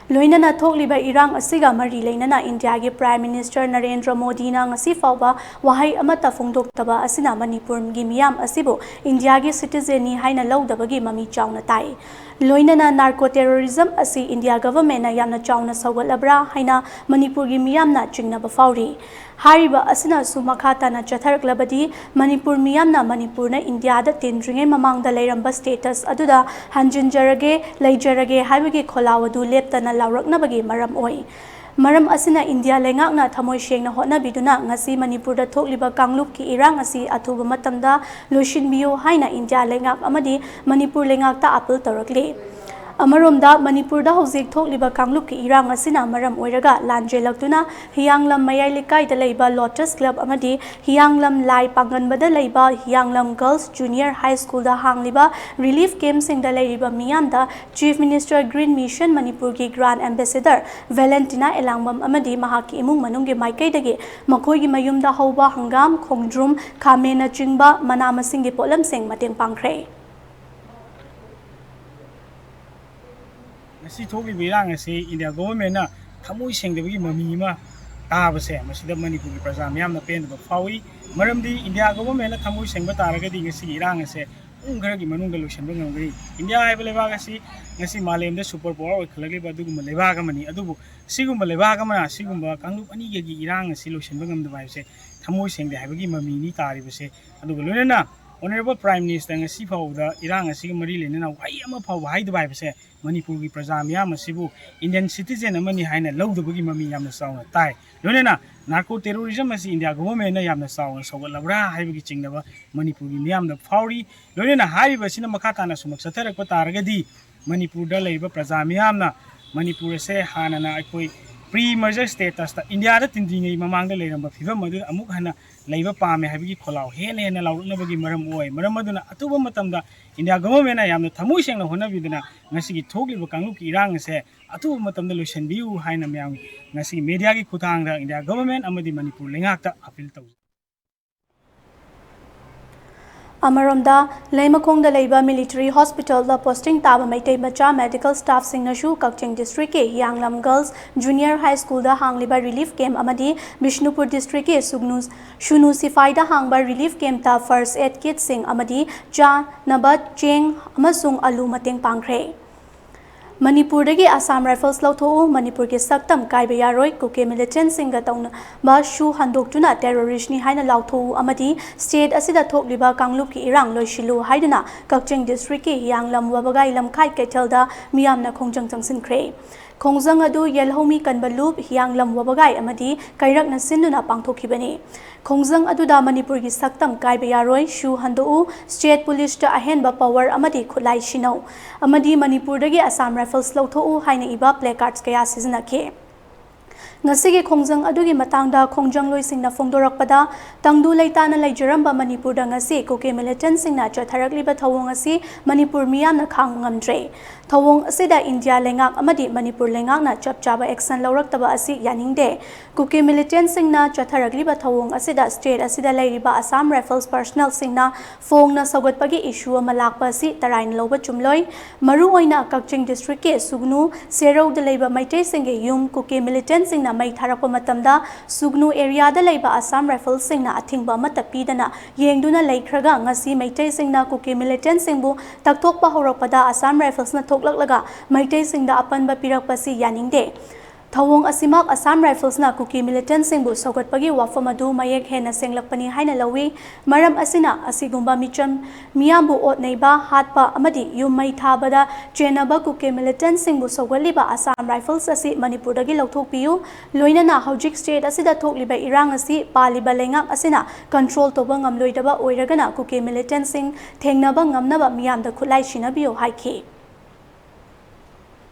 ꯂꯣꯏꯅꯅ ꯊꯣꯛꯂꯤꯕ ꯏꯔꯥꯡ ꯑꯁꯤꯒ ꯃꯔꯤ ꯂꯩꯅꯅ ꯏꯟꯗꯤꯌꯥꯒꯤ ꯄ꯭ꯔꯥꯏꯝ ꯃꯤꯅꯤꯁꯇꯔ ꯅꯔꯦꯟꯗ꯭ꯔ ꯃꯣꯗꯤꯅ ꯉꯁꯤ ꯐꯥꯎꯕ ꯋꯥꯍꯩ ꯑꯃꯠꯇ ꯐꯣꯡꯗꯣꯛꯇꯕ ꯑꯁꯤꯅ ꯃꯅꯤꯄꯨꯔꯒꯤ ꯃꯤꯌꯥꯝ ꯑꯁꯤꯕꯨ ꯏꯟꯗꯤꯌꯥꯒꯤ ꯁꯤꯇꯤꯖꯦꯟꯅꯤ ꯍꯥꯏꯅ ꯂꯧꯗꯕꯒꯤ ꯃꯃꯤ ꯆꯥꯎꯅ ꯇꯥꯏ꯫ ꯂꯣꯏꯅꯅ ꯅꯥꯔꯀꯣ ꯇꯦꯔꯣꯔꯤꯖꯝ ꯑꯁꯤ ꯏꯟꯗꯤꯌꯥ ꯒꯚꯔꯟꯃꯦꯟꯠꯅ ꯌꯥꯝꯅ ꯆꯥꯎꯅ ꯁꯧꯒꯠꯂꯕ꯭ꯔꯥ ꯍꯥꯏꯅ ꯃꯅꯤꯄꯨꯔꯒꯤ ꯃꯤꯌꯥꯝꯅ ꯆꯤꯡꯅꯕ ꯐꯥꯎꯔꯤ꯫ ꯍꯥꯏꯔꯤꯕ ꯑꯁꯤꯅꯁꯨ ꯃꯈꯥ ꯇꯥꯅ ꯆꯠꯊꯔꯛꯂꯕꯗꯤ ꯃꯅꯤꯄꯨꯔ ꯃꯤꯌꯥꯝꯅ ꯃꯅꯤꯄꯨꯔꯅ ꯏꯟꯗꯤꯌꯥꯗ ꯇꯤꯟꯗ꯭ꯔꯤꯉꯩ ꯃꯃꯥꯡꯗ ꯂꯩꯔꯝꯕ ꯁ꯭ꯇꯦꯇꯁ ꯑꯗꯨꯗ ꯍꯟꯖꯤꯟꯖꯔꯒꯦ, ꯂꯩꯖꯔꯒꯦ ꯍꯥꯏꯕꯒꯤ ꯈꯣꯜꯂꯥꯎ ꯑꯗꯨ ꯂꯦꯞꯇꯅ ꯂꯥꯎꯔꯛꯅꯕꯒꯤ ꯃꯔꯝ ꯑꯣꯏ꯫ ꯃꯔꯝ ꯑꯁꯤꯅ ꯏꯟꯗꯤꯌꯥ ꯂꯩꯉꯥꯛꯅ ꯊꯃꯣꯏ ꯁꯦꯡꯅ ꯍꯣꯠꯅꯕꯤꯗꯨꯅ ꯉꯁꯤ ꯃꯅꯤꯄꯨꯔꯗ ꯊꯣꯛꯂꯤꯕ ꯀꯥꯡꯂꯨꯞꯀꯤ ꯏꯔꯥꯡ ꯑꯁꯤ ꯑꯊꯨꯕ ꯃꯇꯝꯗ ꯂꯣꯏꯁꯤꯟꯕꯤꯌꯨ ꯍꯥꯏꯅ ꯏꯟꯗꯤꯌꯥ ꯂꯩꯉꯥꯛ ꯑꯃꯗꯤ ꯃꯅꯤꯄꯨꯔ ꯂꯩꯉꯥꯛꯇ ꯑꯥꯄꯤꯜ ꯇꯧꯔꯛꯂꯤ꯫ ꯑꯃꯔꯣꯝꯗ, ꯃꯅꯤꯄꯨꯔꯗ ꯍꯧꯖꯤꯛ ꯊꯣꯛꯂꯤꯕ ꯀꯥꯡꯂꯨꯞꯀꯤ ꯏꯔꯥꯡ ꯑꯁꯤꯅ ꯃꯔꯝ ꯑꯣꯏꯔꯒ ꯂꯥꯟ ꯆꯦꯜꯂꯛꯇꯨꯅ ꯍꯤꯌꯥꯡꯂꯝ ꯃꯌꯥꯏ ꯂꯩꯀꯥꯏꯗ ꯂꯩꯕ ꯂꯣꯇꯁ ꯀ꯭ꯂꯕ ꯑꯃꯗꯤ ꯍꯤꯌꯥꯡꯂꯝ ꯂꯥꯏ ꯄꯥꯡꯒꯟꯕꯗ ꯂꯩꯕ ꯍꯤꯌꯥꯡꯂꯝ ꯒꯔꯜꯁ ꯖꯨꯅꯤꯌꯔ ꯍꯥꯏ ꯁ꯭ꯀꯨꯜꯗ ꯍꯥꯡꯂꯤꯕ ꯔꯤꯂꯤꯐ ꯀꯦꯝꯞꯁꯤꯡꯗ ꯂꯩꯔꯤꯕ ꯃꯤꯌꯥꯝꯗ ꯆꯤꯐ ꯃꯤꯅꯤꯁꯇꯔ ꯒ꯭ꯔꯤꯟ ꯃꯤꯁꯟ ꯃꯅꯤꯄꯨꯔꯒꯤ ꯒ꯭ꯔꯥꯟ ꯑꯦꯝꯕꯦꯁꯦꯗꯔ ꯚꯦꯂꯦꯟꯇꯤꯅꯥ ꯑꯦꯂꯥꯡꯕꯝ ꯑꯃꯗꯤ ꯃꯍꯥꯛꯀꯤ ꯏꯃꯨꯡ ꯃꯅꯨꯡꯒꯤ ꯃꯥꯏꯀꯩꯗꯒꯤ ꯃꯈꯣꯏꯒꯤ ꯃꯌꯨꯝꯗ ꯍꯧꯕ ꯍꯪꯒꯥꯝ, ꯈꯣꯡꯗ꯭ꯔꯨꯝ, ꯈꯥꯃꯦꯟꯅꯆꯤꯡꯕ ꯃꯅꯥ ꯃꯁꯤꯡꯒꯤ ꯄꯣꯠꯂꯝꯁꯤꯡ ꯃꯇꯦꯡ ꯄꯥꯡꯈ꯭ꯔꯦ꯫ ꯉꯁꯤ ꯊꯣꯛꯂꯤꯕ ꯏꯔꯥꯡ ꯑꯁꯤ ꯏꯟꯗꯤꯌꯥ ꯒꯣꯚꯔꯟꯃꯦꯟꯅ ꯊꯃꯣꯏ ꯁꯦꯡꯗꯕꯒꯤ ꯃꯃꯤ ꯑꯃ ꯇꯥꯕꯁꯦ, ꯃꯁꯤꯗ ꯃꯅꯤꯄꯨꯔꯒꯤ ꯄ꯭ꯔꯖꯥ ꯃꯤꯌꯥꯝꯅ ꯄꯦꯟꯗꯕ ꯐꯥꯎꯏ꯫ ꯃꯔꯝꯗꯤ ꯏꯟꯗꯤꯌꯥ ꯒꯣꯚꯔꯟꯃꯦꯟꯅ ꯊꯃꯣꯏ ꯁꯦꯡꯕ ꯇꯥꯔꯒꯗꯤ ꯉꯁꯤꯒꯤ ꯏꯔꯥꯡ ꯑꯁꯦ ꯄꯨꯡ ꯈꯔꯒꯤ ꯃꯅꯨꯡꯗ ꯂꯣꯏꯁꯤꯟꯕ ꯉꯝꯒꯅꯤ꯫ ꯏꯟꯗꯤꯌꯥ ꯍꯥꯏꯕ ꯂꯩꯕꯥꯛ ꯑꯁꯤ ꯉꯁꯤ ꯃꯥꯂꯦꯝꯗ ꯁꯨꯄꯔ ꯄꯥꯋꯔ ꯑꯣꯏꯈꯠꯂꯛꯂꯤꯕ ꯑꯗꯨꯒꯨꯝꯕ ꯂꯩꯕꯥꯛ ꯑꯃꯅꯤ꯫ ꯑꯗꯨꯕꯨ ꯁꯤꯒꯨꯝꯕ ꯂꯩꯕꯥꯛ ꯑꯃꯅ ꯁꯤꯒꯨꯝꯕ ꯀꯥꯡꯂꯨꯞ ꯑꯅꯤꯒꯒꯤ ꯏꯔꯥꯡ ꯑꯁꯤ ꯂꯣꯏꯁꯤꯟꯕ ꯉꯝꯗꯕ ꯍꯥꯏꯕꯁꯦ ꯊꯃꯣꯏ ꯁꯦꯡꯗꯦ ꯍꯥꯏꯕꯒꯤ ꯃꯃꯤꯅꯤ ꯇꯥꯔꯤꯕꯁꯦ꯫ ꯑꯗꯨꯒ ꯂꯣꯏꯅꯅ Honourable Prime Minister ꯉꯁꯤ ꯐꯥꯎꯕꯗ ꯏꯔꯥꯡ ꯑꯁꯤꯒ ꯃꯔꯤ ꯂꯩꯅꯅ ꯋꯥꯍꯩ ꯑꯃ ꯐꯥꯎꯕ ꯍꯥꯏꯗꯕ ꯍꯥꯏꯕꯁꯦ ꯃꯅꯤꯄꯨꯔꯒꯤ ꯄ꯭ꯔꯖꯥ ꯃꯤꯌꯥꯝ ꯑꯁꯤꯕꯨ Indian citizen ꯑꯃꯅꯤ ꯍꯥꯏꯅ ꯂꯧꯗꯕꯒꯤ ꯃꯃꯤ ꯌꯥꯝꯅ ꯆꯥꯎꯅ ꯇꯥꯏ꯫ ꯂꯣꯏꯅꯅ narco terrorism ꯑꯁꯤ ꯏꯟꯗꯤꯌꯥ ꯒꯣꯚꯔꯟꯃꯦꯟꯅ ꯌꯥꯝꯅ ꯆꯥꯎꯅ ꯁꯧꯒꯠꯂꯕ꯭ꯔꯥ ꯍꯥꯏꯕꯒꯤ ꯆꯤꯡꯅꯕ ꯃꯅꯤꯄꯨꯔꯒꯤ ꯃꯤꯌꯥꯝꯗ ꯐꯥꯎꯔꯤ꯫ ꯂꯣꯏꯅꯅ ꯍꯥꯏꯔꯤꯕ ꯑꯁꯤꯅ ꯃꯈꯥ ꯇꯥꯅ ꯁꯨꯝ ꯆꯠꯊꯔꯛꯄ ꯇꯥꯔꯒꯗꯤ ꯃꯅꯤꯄꯨꯔꯗ ꯂꯩꯔꯤꯕ ꯄ꯭ꯔꯖꯥ ꯃꯤꯌꯥꯝꯅ ꯃꯅꯤꯄꯨꯔ ꯑꯁꯦ ꯍꯥꯟꯅꯅ ꯑꯩꯈꯣꯏ pre merger status ꯇ ꯏꯟꯗꯤꯌꯥꯗ ꯇꯤꯟꯗ꯭ꯔꯤꯉꯩ ꯃꯃꯥꯡꯗ ꯂꯩꯔꯝꯕ ꯐꯤꯕꯝ ꯑꯗꯨꯗ ꯑꯃꯨꯛ ꯍꯟꯅ ꯂꯩꯕ ꯄꯥꯝꯃꯦ ꯍꯥꯏꯕꯒꯤ ꯈꯣꯜꯂꯥꯎ ꯍꯦꯟꯅ ꯍꯦꯟꯅ ꯂꯥꯎꯔꯛꯅꯕꯒꯤ ꯃꯔꯝ ꯑꯣꯏ꯫ ꯃꯔꯝ ꯑꯗꯨꯅ ꯑꯊꯨꯕ ꯃꯇꯝꯗ ꯏꯟꯗꯤꯌꯥ ꯒꯣꯚꯔꯟꯃꯦꯟꯅ ꯌꯥꯝꯅ ꯊꯃꯣꯏ ꯁꯦꯡꯅ ꯍꯣꯠꯅꯕꯤꯗꯨꯅ ꯉꯁꯤꯒꯤ ꯊꯣꯛꯂꯤꯕ ꯀꯥꯡꯂꯨꯞꯀꯤ ꯏꯔꯥꯡ ꯑꯁꯦ ꯑꯊꯨꯕ ꯃꯇꯝꯗ ꯂꯣꯏꯁꯤꯟꯕꯤꯌꯨ ꯍꯥꯏꯅ ꯃꯌꯥꯝ ꯉꯁꯤꯒꯤ ꯃꯦꯗꯤꯌꯥꯒꯤ ꯈꯨꯠꯊꯥꯡꯗ ꯏꯟꯗꯤꯌꯥ ꯒꯣꯚꯔꯟꯃꯦꯟ ꯑꯃꯗꯤ ꯃꯅꯤꯄꯨꯔ ꯂꯩꯉꯥꯛꯇ ꯑꯄꯤꯜ ꯇꯧꯖꯩ꯫ ꯑꯃꯔꯣꯝꯗ, ꯂꯩꯃꯈꯣꯡꯗ ꯂꯩꯕ ꯃꯤꯂꯤꯇꯔꯤ ꯍꯣꯁꯄꯤꯇꯥꯜꯗ ꯄꯣꯁꯇꯤꯡ ꯇꯥꯕ ꯃꯩꯇꯩ ꯃꯆꯥ ꯃꯦꯗꯤꯀꯦꯜ ꯁ꯭ꯇꯥꯐꯁꯤꯡꯅꯁꯨ ꯀꯛꯆꯤꯡ ꯗꯤꯁꯇ꯭ꯔꯤꯛꯀꯤ ꯍꯤꯌꯥꯡꯂꯝ ꯒꯔꯜꯁ ꯖꯨꯅꯤꯌꯔ ꯍꯥꯏ ꯁ꯭ꯀꯨꯜꯗ ꯍꯥꯡꯂꯤꯕ ꯔꯤꯂꯤꯐ ꯀꯦꯝꯞ ꯑꯃꯗꯤ ꯕꯤꯁꯅꯨꯄꯨꯔ ꯗꯤꯁꯇ꯭ꯔꯤꯛꯀꯤ ꯁꯨꯒꯅꯨ ꯁꯨꯅꯨ ꯁꯤꯐꯥꯏꯗ ꯍꯥꯡꯕ ꯔꯤꯂꯤꯐ ꯀꯦꯝꯞꯇ ꯐꯥꯔꯁ ꯑꯦꯗ ꯀꯤꯠꯁꯤꯡ ꯑꯃꯗꯤ ꯆꯥꯅꯕ ꯆꯦꯡ ꯑꯃꯁꯨꯡ ꯑꯂꯨ ꯃꯇꯦꯡ ꯄꯥꯡꯈ꯭ꯔꯦ꯫ ꯃꯅꯤꯄꯨꯔꯗꯒꯤ ꯑꯁꯥꯝ ꯔꯥꯏꯐꯜꯁ ꯂꯧꯊꯣꯛꯎ, ꯃꯅꯤꯄꯨꯔꯒꯤ ꯁꯛꯇꯝ ꯀꯥꯏꯕ ꯌꯥꯔꯣꯏ, ꯀꯨꯀꯤ ꯃꯤꯂꯤꯇꯦꯟꯠꯁꯤꯡꯒ ꯇꯧꯅꯕ ꯁꯨ ꯍꯟꯗꯣꯛꯇꯨꯅ ꯇꯦꯔꯣꯔꯤꯁ꯭ꯠꯅꯤ ꯍꯥꯏꯅ ꯂꯥꯎꯊꯣꯛꯎ ꯑꯃꯗꯤ ꯁ꯭ꯇꯦꯠ ꯑꯁꯤꯗ ꯊꯣꯛꯂꯤꯕ ꯀꯥꯡꯂꯨꯞꯀꯤ ꯏꯔꯥꯡ ꯂꯣꯏꯁꯤꯜꯂꯨ ꯍꯥꯏꯗꯨꯅ ꯀꯛꯆꯤꯡ ꯗꯤꯁꯇ꯭ꯔꯤꯛꯀꯤ ꯍꯤꯌꯥꯡꯂꯝ ꯋꯥꯕꯒꯥꯏ ꯂꯝꯈꯥꯏ ꯀꯩꯊꯦꯜꯗ ꯃꯤꯌꯥꯝꯅ ꯈꯣꯡꯖꯪ ꯆꯪꯁꯤꯟꯈ꯭ꯔꯦ꯫ ꯈꯣꯡꯖꯪ ꯑꯗꯨ ꯌꯦꯜꯍꯧꯃꯤ ꯀꯟꯕ ꯂꯨꯞ, ꯍꯤꯌꯥꯡꯂꯝ ꯋꯥꯕꯒꯥꯏ ꯑꯃꯗꯤ ꯀꯩꯔꯛꯅ ꯁꯤꯟꯗꯨꯅ ꯄꯥꯡꯊꯣꯛꯈꯤꯕꯅꯤ꯫ ꯈꯣꯡꯖꯪ ꯑꯗꯨꯗ ꯃꯅꯤꯄꯨꯔꯒꯤ ꯁꯛꯇꯝ ꯀꯥꯏꯕ ꯌꯥꯔꯣꯏ, ꯁꯨ ꯍꯟꯗꯣꯛꯎ, ꯁ꯭ꯇꯦꯠ ꯄꯨꯂꯤꯁꯇ ꯑꯍꯦꯟꯕ ꯄꯥꯋꯔ ꯑꯃꯗꯤ ꯈꯨꯠꯂꯥꯏ ꯁꯤꯟꯅꯧ ꯑꯃꯗꯤ ꯃꯅꯤꯄꯨꯔꯗꯒꯤ ꯑꯁꯥꯝ ꯔꯥꯏꯐꯜꯁ ꯂꯧꯊꯣꯛꯎ ꯍꯥꯏꯅ ꯏꯕ ꯄ꯭ꯂꯦꯀꯥꯔꯗꯁ ꯀꯌꯥ ꯁꯤꯖꯤꯟꯅꯈꯤ꯫ ꯉꯁꯤꯒꯤ ꯈꯣꯡꯖꯪ ꯑꯗꯨꯒꯤ ꯃꯇꯥꯡꯗ ꯈꯣꯡꯖꯪꯂꯣꯏꯁꯤꯡꯅ ꯐꯣꯡꯗꯣꯔꯛꯄꯗ, ꯇꯪꯗꯨ ꯂꯩꯇꯥꯅ ꯂꯩꯖꯔꯝꯕ ꯃꯅꯤꯄꯨꯔꯗ ꯉꯁꯤ ꯀꯨꯀꯤ ꯃꯤꯂꯤꯇꯦꯟꯁꯤꯡꯅ ꯆꯠꯊꯔꯛꯂꯤꯕ ꯊꯧꯑꯣꯡ ꯑꯁꯤ ꯃꯅꯤꯄꯨꯔ ꯃꯤꯌꯥꯝꯅ ꯈꯥꯡꯕ ꯉꯝꯗ꯭ꯔꯦ꯫ ꯊꯧꯑꯣꯡ ꯑꯁꯤꯗ ꯏꯟꯗꯤꯌꯥ ꯂꯩꯉꯥꯛ ꯑꯃꯗꯤ ꯃꯅꯤꯄꯨꯔ ꯂꯩꯉꯥꯛꯅ ꯆꯞ ꯆꯥꯕ ꯑꯦꯛꯁꯟ ꯂꯧꯔꯛꯇꯕ ꯑꯁꯤ ꯌꯥꯅꯤꯡꯗꯦ꯫ ꯀꯨꯀꯤ ꯃꯤꯂꯤꯇꯦꯟꯁꯤꯡꯅ ꯆꯠꯊꯔꯛꯂꯤꯕ ꯊꯧꯑꯣꯡ ꯑꯁꯤꯗ ꯁ꯭ꯇꯦꯠ ꯑꯁꯤꯗ ꯂꯩꯔꯤꯕ ꯑꯁꯥꯝ ꯔꯥꯏꯐꯜꯁ ꯄꯔꯁꯅꯦꯜꯁꯤꯡꯅ ꯐꯣꯡꯅ ꯁꯧꯒꯠꯄꯒꯤ ꯏꯁꯨ ꯑꯃ ꯂꯥꯛꯄ ꯑꯁꯤ ꯇꯔꯥꯏꯅ ꯂꯧꯕ ꯆꯨꯝꯂꯣꯏ꯫ ꯃꯔꯨꯑꯣꯏꯅ ꯀꯛꯆꯤꯡ ꯗꯤꯁꯇ꯭ꯔꯤꯛꯀꯤ ꯁꯨꯒꯅꯨ ꯁꯦꯔꯧꯗ ꯂꯩꯕ ꯃꯩꯇꯩꯁꯤꯡꯒꯤ ꯌꯨꯝ ꯀꯨꯀꯤ ꯃꯤꯂꯤꯇꯦꯟꯁꯤꯡꯅ ꯃꯩ ꯊꯥꯔꯛꯄ ꯃꯇꯝꯗ, ꯁꯨꯒꯅꯨ ꯑꯦꯔꯤꯌꯥꯗ ꯂꯩꯕ ꯑꯁꯥꯝ ꯔꯥꯏꯐꯜꯁꯤꯡꯅ ꯑꯊꯤꯡꯕ ꯑꯃꯠꯇ ꯄꯤꯗꯅ ꯌꯦꯡꯗꯨꯅ ꯂꯩꯈ꯭ꯔꯒ, ꯉꯁꯤ ꯃꯩꯇꯩꯁꯤꯡꯅ ꯀꯨꯀꯤ ꯃꯤꯂꯤꯇꯦꯟꯁꯤꯡꯕꯨ ꯇꯛꯊꯣꯛꯄ ꯍꯧꯔꯛꯄꯗ, ꯑꯁꯥꯝ ꯔꯥꯏꯐꯜꯁꯅ ꯊꯣꯛꯂꯛꯂꯒ ꯃꯩꯇꯩꯁꯤꯡꯗ ꯑꯄꯟꯕ ꯄꯤꯔꯛꯄꯁꯤ ꯌꯥꯅꯤꯡꯗꯦ꯫ ꯊꯧꯑꯣꯡ ꯑꯁꯤꯃꯛ ꯑꯁꯥꯝ ꯔꯥꯏꯐꯜꯁꯅ ꯀꯨꯀꯤ ꯃꯤꯂꯤꯇꯦꯟꯁꯤꯡꯕꯨ ꯁꯧꯒꯠꯄꯒꯤ ꯋꯥꯐꯝ ꯑꯗꯨ ꯃꯌꯦꯛ ꯍꯦꯟꯅ ꯁꯦꯡꯂꯛꯄꯅꯤ ꯍꯥꯏꯅ ꯂꯧꯏ꯫ ꯃꯔꯝ ꯑꯁꯤꯅ, ꯑꯁꯤꯒꯨꯝꯕ ꯃꯤꯆꯝ ꯃꯤꯌꯥꯝꯕꯨ ꯑꯣꯠ ꯅꯩꯕ, ꯍꯥꯠꯄ ꯑꯃꯗꯤ ꯌꯨꯝ ꯃꯩ ꯊꯥꯕꯗ ꯆꯦꯟꯅꯕ ꯀꯨꯀꯤ ꯃꯤꯂꯤꯇꯦꯟꯁꯤꯡꯕꯨ ꯁꯧꯒꯠꯂꯤꯕ ꯑꯁꯥꯝ ꯔꯥꯏꯐꯜꯁ ꯑꯁꯤ ꯃꯅꯤꯄꯨꯔꯗꯒꯤ ꯂꯧꯊꯣꯛꯄꯤꯌꯨ꯫ ꯂꯣꯏꯅꯅ ꯍꯧꯖꯤꯛ ꯁ꯭ꯇꯦꯠ ꯑꯁꯤꯗ ꯊꯣꯛꯂꯤꯕ ꯏꯔꯥꯡ ꯑꯁꯤ ꯄꯥꯜꯂꯤꯕ ꯂꯩꯉꯥꯛ ꯑꯁꯤꯅ ꯀꯟꯇ꯭ꯔꯣꯜ ꯇꯧꯕ ꯉꯝꯂꯣꯏꯗꯕ ꯑꯣꯏꯔꯒꯅ, ꯀꯨꯀꯤ ꯃꯤꯂꯤꯇꯦꯟꯁꯤꯡ ꯊꯦꯡꯅꯕ ꯉꯝꯅꯕ ꯃꯤꯌꯥꯝꯗ ꯈꯨꯠꯂꯥꯏ ꯁꯤꯟꯅꯕꯤꯌꯨ ꯍꯥꯏꯈꯤ꯫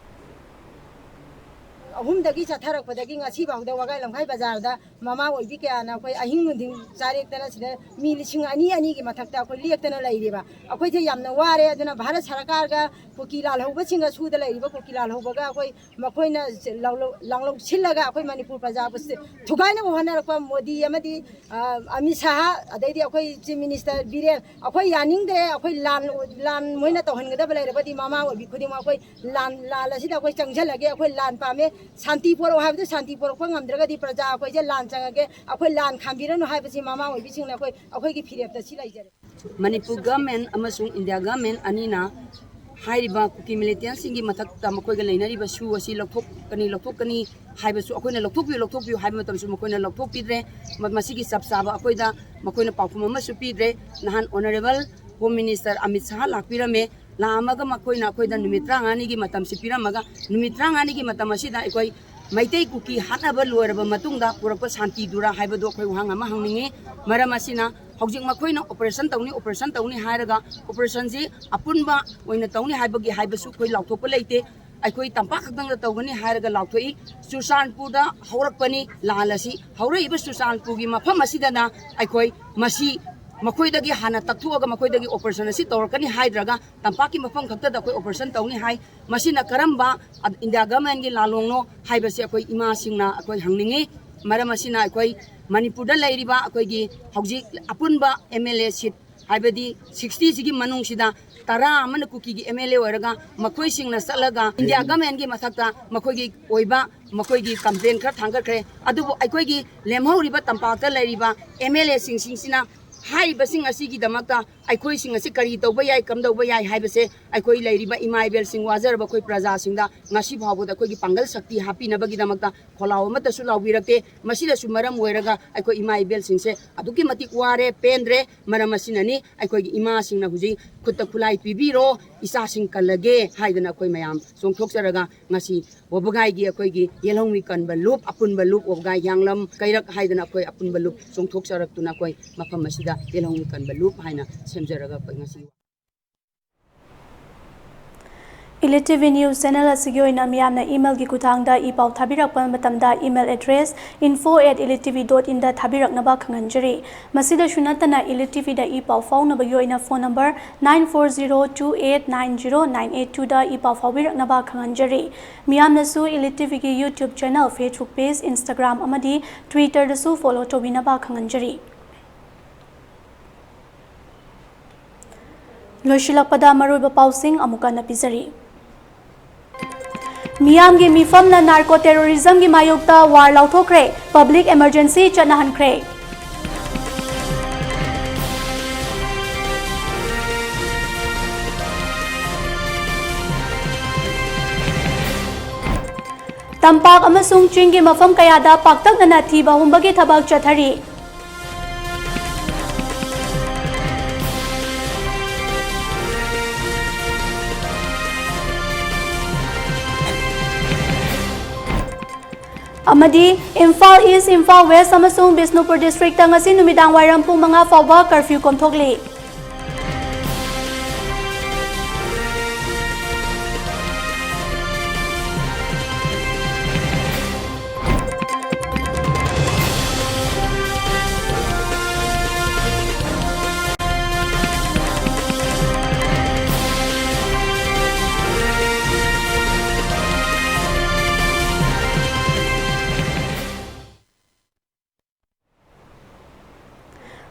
ꯑꯍꯨꯝꯗꯒꯤ ꯆꯠꯊꯔꯛꯄꯗꯒꯤ ꯉꯁꯤꯐꯥꯎꯗ ꯋꯥꯒꯥꯏ ꯂꯝꯈꯥꯏ ꯕꯖꯥꯔꯗ ꯃꯃꯥ ꯑꯣꯏꯕꯤ ꯀꯌꯥꯅ ꯑꯩꯈꯣꯏ ꯑꯍꯤꯡ ꯅꯨꯡꯊꯤꯜ ꯆꯥꯔꯦꯛꯇꯅ ꯁꯤꯗ ꯃꯤ ꯂꯤꯁꯤꯡ ꯑꯅꯤ ꯑꯅꯤꯒꯤ ꯃꯊꯛꯇ ꯑꯩꯈꯣꯏ ꯂꯦꯞꯇꯅ ꯂꯩꯔꯤꯕ꯫ ꯑꯩꯈꯣꯏꯁꯦ ꯌꯥꯝꯅ ꯋꯥꯔꯦ꯫ ꯑꯗꯨꯅ ꯚꯥꯔꯠ ꯁꯔꯀꯥꯔꯒ ꯀꯨꯀꯤ ꯂꯥꯜꯍꯧꯕꯁꯤꯡꯒ, ꯁꯨꯗ ꯂꯩꯔꯤꯕ ꯀꯨꯀꯤ ꯂꯥꯜꯍꯧꯕꯒ ꯑꯩꯈꯣꯏ ꯃꯈꯣꯏꯅ ꯂꯥꯡꯂꯧ-, ꯂꯥꯡꯂꯧ ꯁꯤꯜꯂꯒ ꯑꯩꯈꯣꯏ ꯃꯅꯤꯄꯨꯔ ꯄ꯭ꯔꯖꯥꯕꯨ ꯊꯨꯒꯥꯏꯅꯕ ꯍꯣꯠꯅꯔꯛꯄ ꯃꯣꯗꯤ ꯑꯃꯗꯤ, ꯑ, ꯑꯃꯤꯠ ꯁꯥꯍ, ꯑꯗꯩꯗꯤ ꯑꯩꯈꯣꯏ ꯆꯤꯐ ꯃꯤꯅꯤꯁꯇꯔ ꯕꯤꯔꯦꯟ, ꯑꯩꯈꯣꯏ ꯌꯥꯅꯤꯡꯗ꯭ꯔꯦ꯫ ꯑꯩꯈꯣꯏ ꯂꯥꯟ, ꯂꯥꯟ ꯃꯣꯏꯅ ꯇꯧꯍꯟꯒꯗꯕ ꯂꯩꯔꯕꯗꯤ ꯃꯃꯥ ꯑꯣꯏꯕꯤ ꯈꯨꯗꯤꯡꯃꯛ ꯑꯩꯈꯣꯏ ꯂꯥꯟ, ꯂꯥꯟ ꯑꯁꯤꯗ ꯑꯩꯈꯣꯏ ꯆꯪꯁꯤꯜꯂꯒꯦ, ꯑꯩꯈꯣꯏ ꯂꯥꯟ ꯄꯥꯝꯃꯦ, ꯁꯥꯟꯇꯤ ꯄꯣꯔꯛꯑꯣ ꯍꯥꯏꯕꯗꯨ ꯁꯥꯟꯇꯤ ꯄꯣꯔꯛꯄ ꯉꯝꯗ꯭ꯔꯒꯗꯤ ꯄ꯭ꯔꯖꯥ ꯑꯩꯈꯣꯏꯁꯦ ꯂꯥꯟ ꯆꯪꯉꯒꯦ, ꯑꯩꯈꯣꯏ ꯂꯥꯟ ꯈꯥꯝꯕꯤꯔꯅꯨ ꯍꯥꯏꯕꯁꯤ ꯃꯃꯥ ꯑꯣꯏꯕꯤꯁꯤꯡꯅ ꯑꯩꯈꯣꯏ, ꯑꯩꯈꯣꯏꯒꯤ ꯐꯤꯔꯦꯞꯇ ꯁꯤ ꯂꯩꯖꯔꯦ꯫ ꯃꯅꯤꯄꯨꯔ ꯒꯚꯔꯟꯃꯦꯟ ꯑꯃꯁꯨꯡ ꯏꯟꯗꯤꯌꯥ ꯒꯚꯔꯟꯃꯦꯟ ꯑꯅꯤꯅ ꯍꯥꯏꯔꯤꯕ ꯀꯨꯀꯤ ꯃꯤꯂꯤꯇꯦꯟꯁꯤꯡꯒꯤ ꯃꯊꯛꯇ ꯃꯈꯣꯏꯒ ꯂꯩꯅꯔꯤꯕ ꯁꯨ ꯑꯁꯤ ꯂꯧꯊꯣꯛꯀꯅꯤ, ꯂꯧꯊꯣꯛꯀꯅꯤ ꯍꯥꯏꯕꯁꯨ, ꯑꯩꯈꯣꯏꯅ ꯂꯧꯊꯣꯛꯄꯤꯌꯨ, ꯂꯧꯊꯣꯛꯄꯤꯌꯨ ꯍꯥꯏꯕ ꯃꯇꯝꯁꯨ ꯃꯈꯣꯏꯅ ꯂꯧꯊꯣꯛꯄꯤꯗ꯭ꯔꯦ꯫ ꯃ-, ꯃꯁꯤꯒꯤ ꯆꯞ ꯆꯥꯕ ꯑꯩꯈꯣꯏꯗ ꯃꯈꯣꯏꯅ ꯄꯥꯎꯈꯨꯝ ꯑꯃꯁꯨ ꯄꯤꯗ꯭ꯔꯦ꯫ ꯅꯍꯥꯟ honourable home minister Amit Shah ꯂꯥꯛꯄꯤꯔꯝꯃꯦ꯫ ꯂꯥꯛꯑꯝꯃꯒ ꯃꯈꯣꯏꯅ ꯑꯩꯈꯣꯏꯗ ꯅꯨꯃꯤꯠ ꯇꯔꯥꯃꯉꯥꯅꯤꯒꯤ ꯃꯇꯝꯁꯤ ꯄꯤꯔꯝꯃꯒ, ꯅꯨꯃꯤꯠ ꯇꯔꯥꯃꯉꯥꯅꯤꯒꯤ ꯃꯇꯝ ꯑꯁꯤꯗ ꯑꯩꯈꯣꯏ ꯃꯩꯇꯩ ꯀꯨꯀꯤ ꯍꯥꯠꯅꯕ ꯂꯣꯏꯔꯕ ꯃꯇꯨꯡꯗ ꯄꯨꯔꯛꯄ ꯁꯥꯟꯇꯤꯗꯨꯔꯥ ꯍꯥꯏꯕꯗꯨ ꯑꯩꯈꯣꯏ ꯋꯥꯍꯪ ꯑꯃ ꯍꯪꯅꯤꯡꯉꯤ꯫ ꯃꯔꯝ ꯑꯁꯤꯅ, ꯍꯧꯖꯤꯛ ꯃꯈꯣꯏꯅ ꯑꯣꯄꯔꯦꯁꯟ ꯇꯧꯅꯤ, ꯑꯣꯄꯔꯦꯁꯟ ꯇꯧꯅꯤ ꯍꯥꯏꯔꯒ, ꯑꯣꯄꯔꯦꯁꯟꯁꯤ ꯑꯄꯨꯟꯕ ꯑꯣꯏꯅ ꯇꯧꯅꯤ ꯍꯥꯏꯕꯒꯤ ꯍꯥꯏꯕꯁꯨ ꯑꯩꯈꯣꯏ ꯂꯥꯎꯊꯣꯛꯄ ꯂꯩꯇꯦ꯫ ꯑꯩꯈꯣꯏ ꯇꯝꯄꯥꯛ ꯈꯛꯇꯪꯗ ꯇꯧꯒꯅꯤ ꯍꯥꯏꯔꯒ ꯂꯥꯎꯊꯣꯛꯏ꯫ ꯆꯨꯔꯆꯥꯟꯄꯨꯔꯗ ꯍꯧꯔꯛꯄꯅꯤ ꯂꯥꯟ ꯑꯁꯤ꯫ ꯍꯧꯔꯛꯏꯕ ꯆꯨꯔꯆꯥꯟꯄꯨꯔꯒꯤ ꯃꯐꯝ ꯑꯁꯤꯗꯅ ꯑꯩꯈꯣꯏ ꯃꯁꯤ ꯃꯈꯣꯏꯗꯒꯤ ꯍꯥꯟꯅ ꯇꯛꯊꯣꯛꯑꯒ ꯃꯈꯣꯏꯗꯒꯤ operation ꯑꯁꯤ ꯇꯧꯔꯛꯀꯅꯤ ꯍꯥꯏꯗ꯭ꯔꯒ ꯇꯝꯄꯥꯛꯀꯤ ꯃꯐꯝ ꯈꯛꯇꯗ ꯑꯩꯈꯣꯏ operation ꯇꯧꯅꯤ ꯍꯥꯏ꯫ ꯃꯁꯤꯅ ꯀꯔꯝꯕ ꯏꯟꯗꯤꯌꯥ ꯒꯚꯔꯟꯃꯦꯟꯒꯤ ꯂꯥꯜꯂꯣꯡꯅꯣ ꯍꯥꯏꯕꯁꯤ ꯑꯩꯈꯣꯏ ꯏꯃꯥꯁꯤꯡꯅ ꯑꯩꯈꯣꯏ ꯍꯪꯅꯤꯡꯉꯤ꯫ ꯃꯔꯝ ꯑꯁꯤꯅ ꯑꯩꯈꯣꯏ ꯃꯅꯤꯄꯨꯔꯗ ꯂꯩꯔꯤꯕ ꯑꯩꯈꯣꯏꯒꯤ ꯍꯧꯖꯤꯛ ꯑꯄꯨꯟꯕ M L A seat ꯍꯥꯏꯕꯗꯤ sixty ꯁꯤꯒꯤ ꯃꯅꯨꯡꯁꯤꯗ ꯇꯔꯥ ꯑꯃꯅ ꯀꯨꯀꯤꯒꯤ M L A ꯑꯣꯏꯔꯒ ꯃꯈꯣꯏꯁꯤꯡꯅ ꯆꯠꯂꯒ ꯏꯟꯗꯤꯌꯥ ꯒꯚꯔꯟꯃꯦꯟꯒꯤ ꯃꯊꯛꯇ ꯃꯈꯣꯏꯒꯤ ꯑꯣꯏꯕ ꯃꯈꯣꯏꯒꯤ complain ꯈꯔ ꯊꯥꯡꯒꯠꯈ꯭ꯔꯦ꯫ ꯑꯗꯨꯕꯨ ꯑꯩꯈꯣꯏꯒꯤ ꯂꯦꯝꯍꯧꯔꯤꯕ ꯇꯝꯄꯥꯛꯇ ꯂꯩꯔꯤꯕ M L A ꯁꯤꯡꯁꯤꯡꯁꯤꯅ ꯍꯥꯏꯔꯤꯕꯁꯤꯡ ꯑꯁꯤꯒꯤꯗꯃꯛꯇ ꯑꯩꯈꯣꯏꯁꯤꯡ ꯑꯁꯤ ꯀꯔꯤ ꯇꯧꯕ ꯌꯥꯏ, ꯀꯝꯗꯧꯕ ꯌꯥꯏ ꯍꯥꯏꯕꯁꯦ ꯑꯩꯈꯣꯏ ꯂꯩꯔꯤꯕ ꯏꯃꯥ ꯏꯕꯦꯜꯁꯤꯡ, ꯋꯥꯖꯔꯕ ꯑꯩꯈꯣꯏ ꯄ꯭ꯔꯖꯥꯁꯤꯡꯗ ꯉꯁꯤ ꯐꯥꯎꯕꯗ ꯑꯩꯈꯣꯏꯒꯤ ꯄꯥꯡꯒꯜ ꯁꯛꯇꯤ ꯍꯥꯞꯄꯤꯅꯕꯒꯤꯗꯃꯛꯇ ꯈꯣꯜꯂꯥꯎ ꯑꯃꯠꯇꯁꯨ ꯂꯥꯎꯕꯤꯔꯛꯇꯦ꯫ ꯃꯁꯤꯅꯁꯨ ꯃꯔꯝ ꯑꯣꯏꯔꯒ ꯑꯩꯈꯣꯏ ꯏꯃꯥ ꯏꯕꯦꯜꯁꯤꯡꯁꯦ ꯑꯗꯨꯛꯀꯤ ꯃꯇꯤꯛ ꯋꯥꯔꯦ, ꯄꯦꯟꯗ꯭ꯔꯦ꯫ ꯃꯔꯝ ꯑꯁꯤꯅꯅꯤ ꯑꯩꯈꯣꯏꯒꯤ ꯏꯃꯥꯁꯤꯡꯅ ꯍꯧꯖꯤꯛ ꯈꯨꯠꯇ ꯈꯨꯠꯂꯥꯏ ꯄꯤꯕꯤꯔꯣ, ꯏꯆꯥꯁꯤꯡ ꯀꯜꯂꯒꯦ ꯍꯥꯏꯗꯅ ꯑꯩꯈꯣꯏ ꯃꯌꯥꯝ ꯆꯣꯡꯊꯣꯛꯆꯔꯒ ꯉꯁꯤ ꯋꯥꯕꯒꯥꯏꯒꯤ ꯑꯩꯈꯣꯏꯒꯤ ꯌꯦꯜꯍꯧꯃꯤ ꯀꯟꯕ ꯂꯨꯞ, ꯑꯄꯨꯟꯕ ꯂꯨꯞ, ꯋꯥꯕꯒꯥꯏ ꯍꯤꯌꯥꯡꯂꯝ ꯀꯩꯔꯛ ꯍꯥꯏꯗꯅ ꯑꯩꯈꯣꯏ ꯑꯄꯨꯟꯕ ꯂꯨꯞ ꯆꯣꯡꯊꯣꯛꯆꯔꯛꯇꯨꯅ ꯑꯩꯈꯣꯏ ꯃꯐꯝ ꯑꯁꯤꯗ ꯌꯦꯜꯍꯧꯃꯤ ꯀꯟꯕ ꯂꯨꯞ ꯍꯥꯏꯅ ꯁꯦꯝꯖꯔꯒ ꯑꯩꯈꯣꯏ ꯉꯁꯤ Elite T V News Channel ꯑꯁꯤꯒꯤ ꯑꯣꯏꯅ ꯃꯤꯌꯥꯝꯅ email ꯒꯤ ꯈꯨꯠꯊꯥꯡꯗ ꯏ ꯄꯥꯎ ꯊꯥꯕꯤꯔꯛꯄ ꯃꯇꯝꯗ email address info at elite T V dot in ꯗ ꯊꯥꯕꯤꯔꯛꯅꯕ ꯈꯪꯍꯟꯖꯔꯤ꯫ ꯃꯁꯤꯗꯁꯨ ꯅꯠꯇꯅ Elite T V ꯗ ꯏ ꯄꯥꯎ ꯐꯥꯎꯅꯕꯒꯤ ꯑꯣꯏꯅ phone number nine four zero two eight nine zero nine eight two ꯗ ꯏ ꯄꯥꯎ ꯐꯥꯎꯕꯤꯔꯛꯅꯕ ꯈꯪꯍꯟꯖꯔꯤ꯫ ꯃꯤꯌꯥꯝꯅꯁꯨ Elite T V ꯒꯤ YouTube channel, Facebook page, Instagram ꯑꯃꯗꯤ Twitter ꯗꯁꯨ follow ꯇꯧꯕꯤꯅꯕ ꯈꯪꯍꯟꯖꯔꯤ꯫ ꯂꯣꯏꯁꯤꯜꯂꯛꯄꯗ ꯃꯔꯨꯑꯣꯏꯕ ꯄꯥꯎꯁꯤꯡ ꯑꯃꯨꯛ ꯍꯟꯅ ꯄꯤꯖꯔꯤ꯫ ꯃꯤꯌꯥꯝꯒꯤ ꯃꯤꯐꯝꯅ narco terrorism ꯒꯤ ꯃꯥꯌꯣꯛꯇ war ꯂꯥꯎꯊꯣꯛꯈ꯭ꯔꯦ, public emergency ꯆꯠꯅꯍꯟꯈ꯭ꯔꯦ꯫ ꯇꯝꯄꯥꯛ ꯑꯃꯁꯨꯡ ꯆꯤꯡꯒꯤ ꯃꯐꯝ ꯀꯌꯥꯗ ꯄꯥꯛꯇꯛꯅꯅ ꯊꯤꯕ ꯍꯨꯝꯕꯒꯤ ꯊꯕꯛ ꯆꯠꯊꯔꯤ꯫ ꯑꯃꯗꯤ ꯏꯝꯐꯥꯜ ꯏꯁ, ꯏꯝꯐꯥꯜ ꯋꯦꯁ ꯑꯃꯁꯨꯡ ꯕꯤꯁꯅꯨꯄꯨꯔ ꯗꯤꯁꯇ꯭ꯔꯤꯛꯇ ꯉꯁꯤ ꯅꯨꯃꯤꯗꯥꯡ ꯋꯥꯏꯔꯝ ꯄꯨꯡ ꯃꯉꯥ ꯐꯥꯎꯕ curfew ꯀꯣꯝꯊꯣꯛꯂꯤ꯫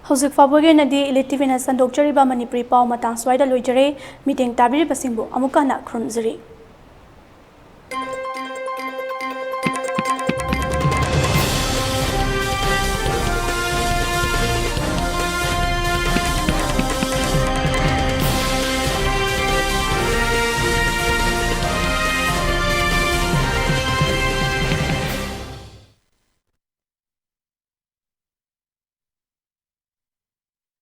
ꯍꯧꯖꯤꯛ ꯐꯥꯎꯕꯒꯤ ꯑꯣꯏꯅꯗꯤ ꯏꯂꯤꯠ ꯇꯤꯚꯤꯅ ꯁꯟꯗꯣꯛꯆꯔꯤꯕ ꯃꯅꯤꯄꯨꯔꯤ ꯄꯥꯎ ꯃꯇꯥꯡ ꯁ꯭ꯋꯥꯏꯗ ꯂꯣꯏꯖꯔꯦ꯫ ꯃꯤꯠꯌꯦꯡ ꯇꯥꯕꯤꯔꯤꯕꯁꯤꯡꯕꯨ ꯑꯃꯨꯛꯀ ꯍꯟꯅ ꯈꯨꯔꯨꯝꯖꯔꯤ꯫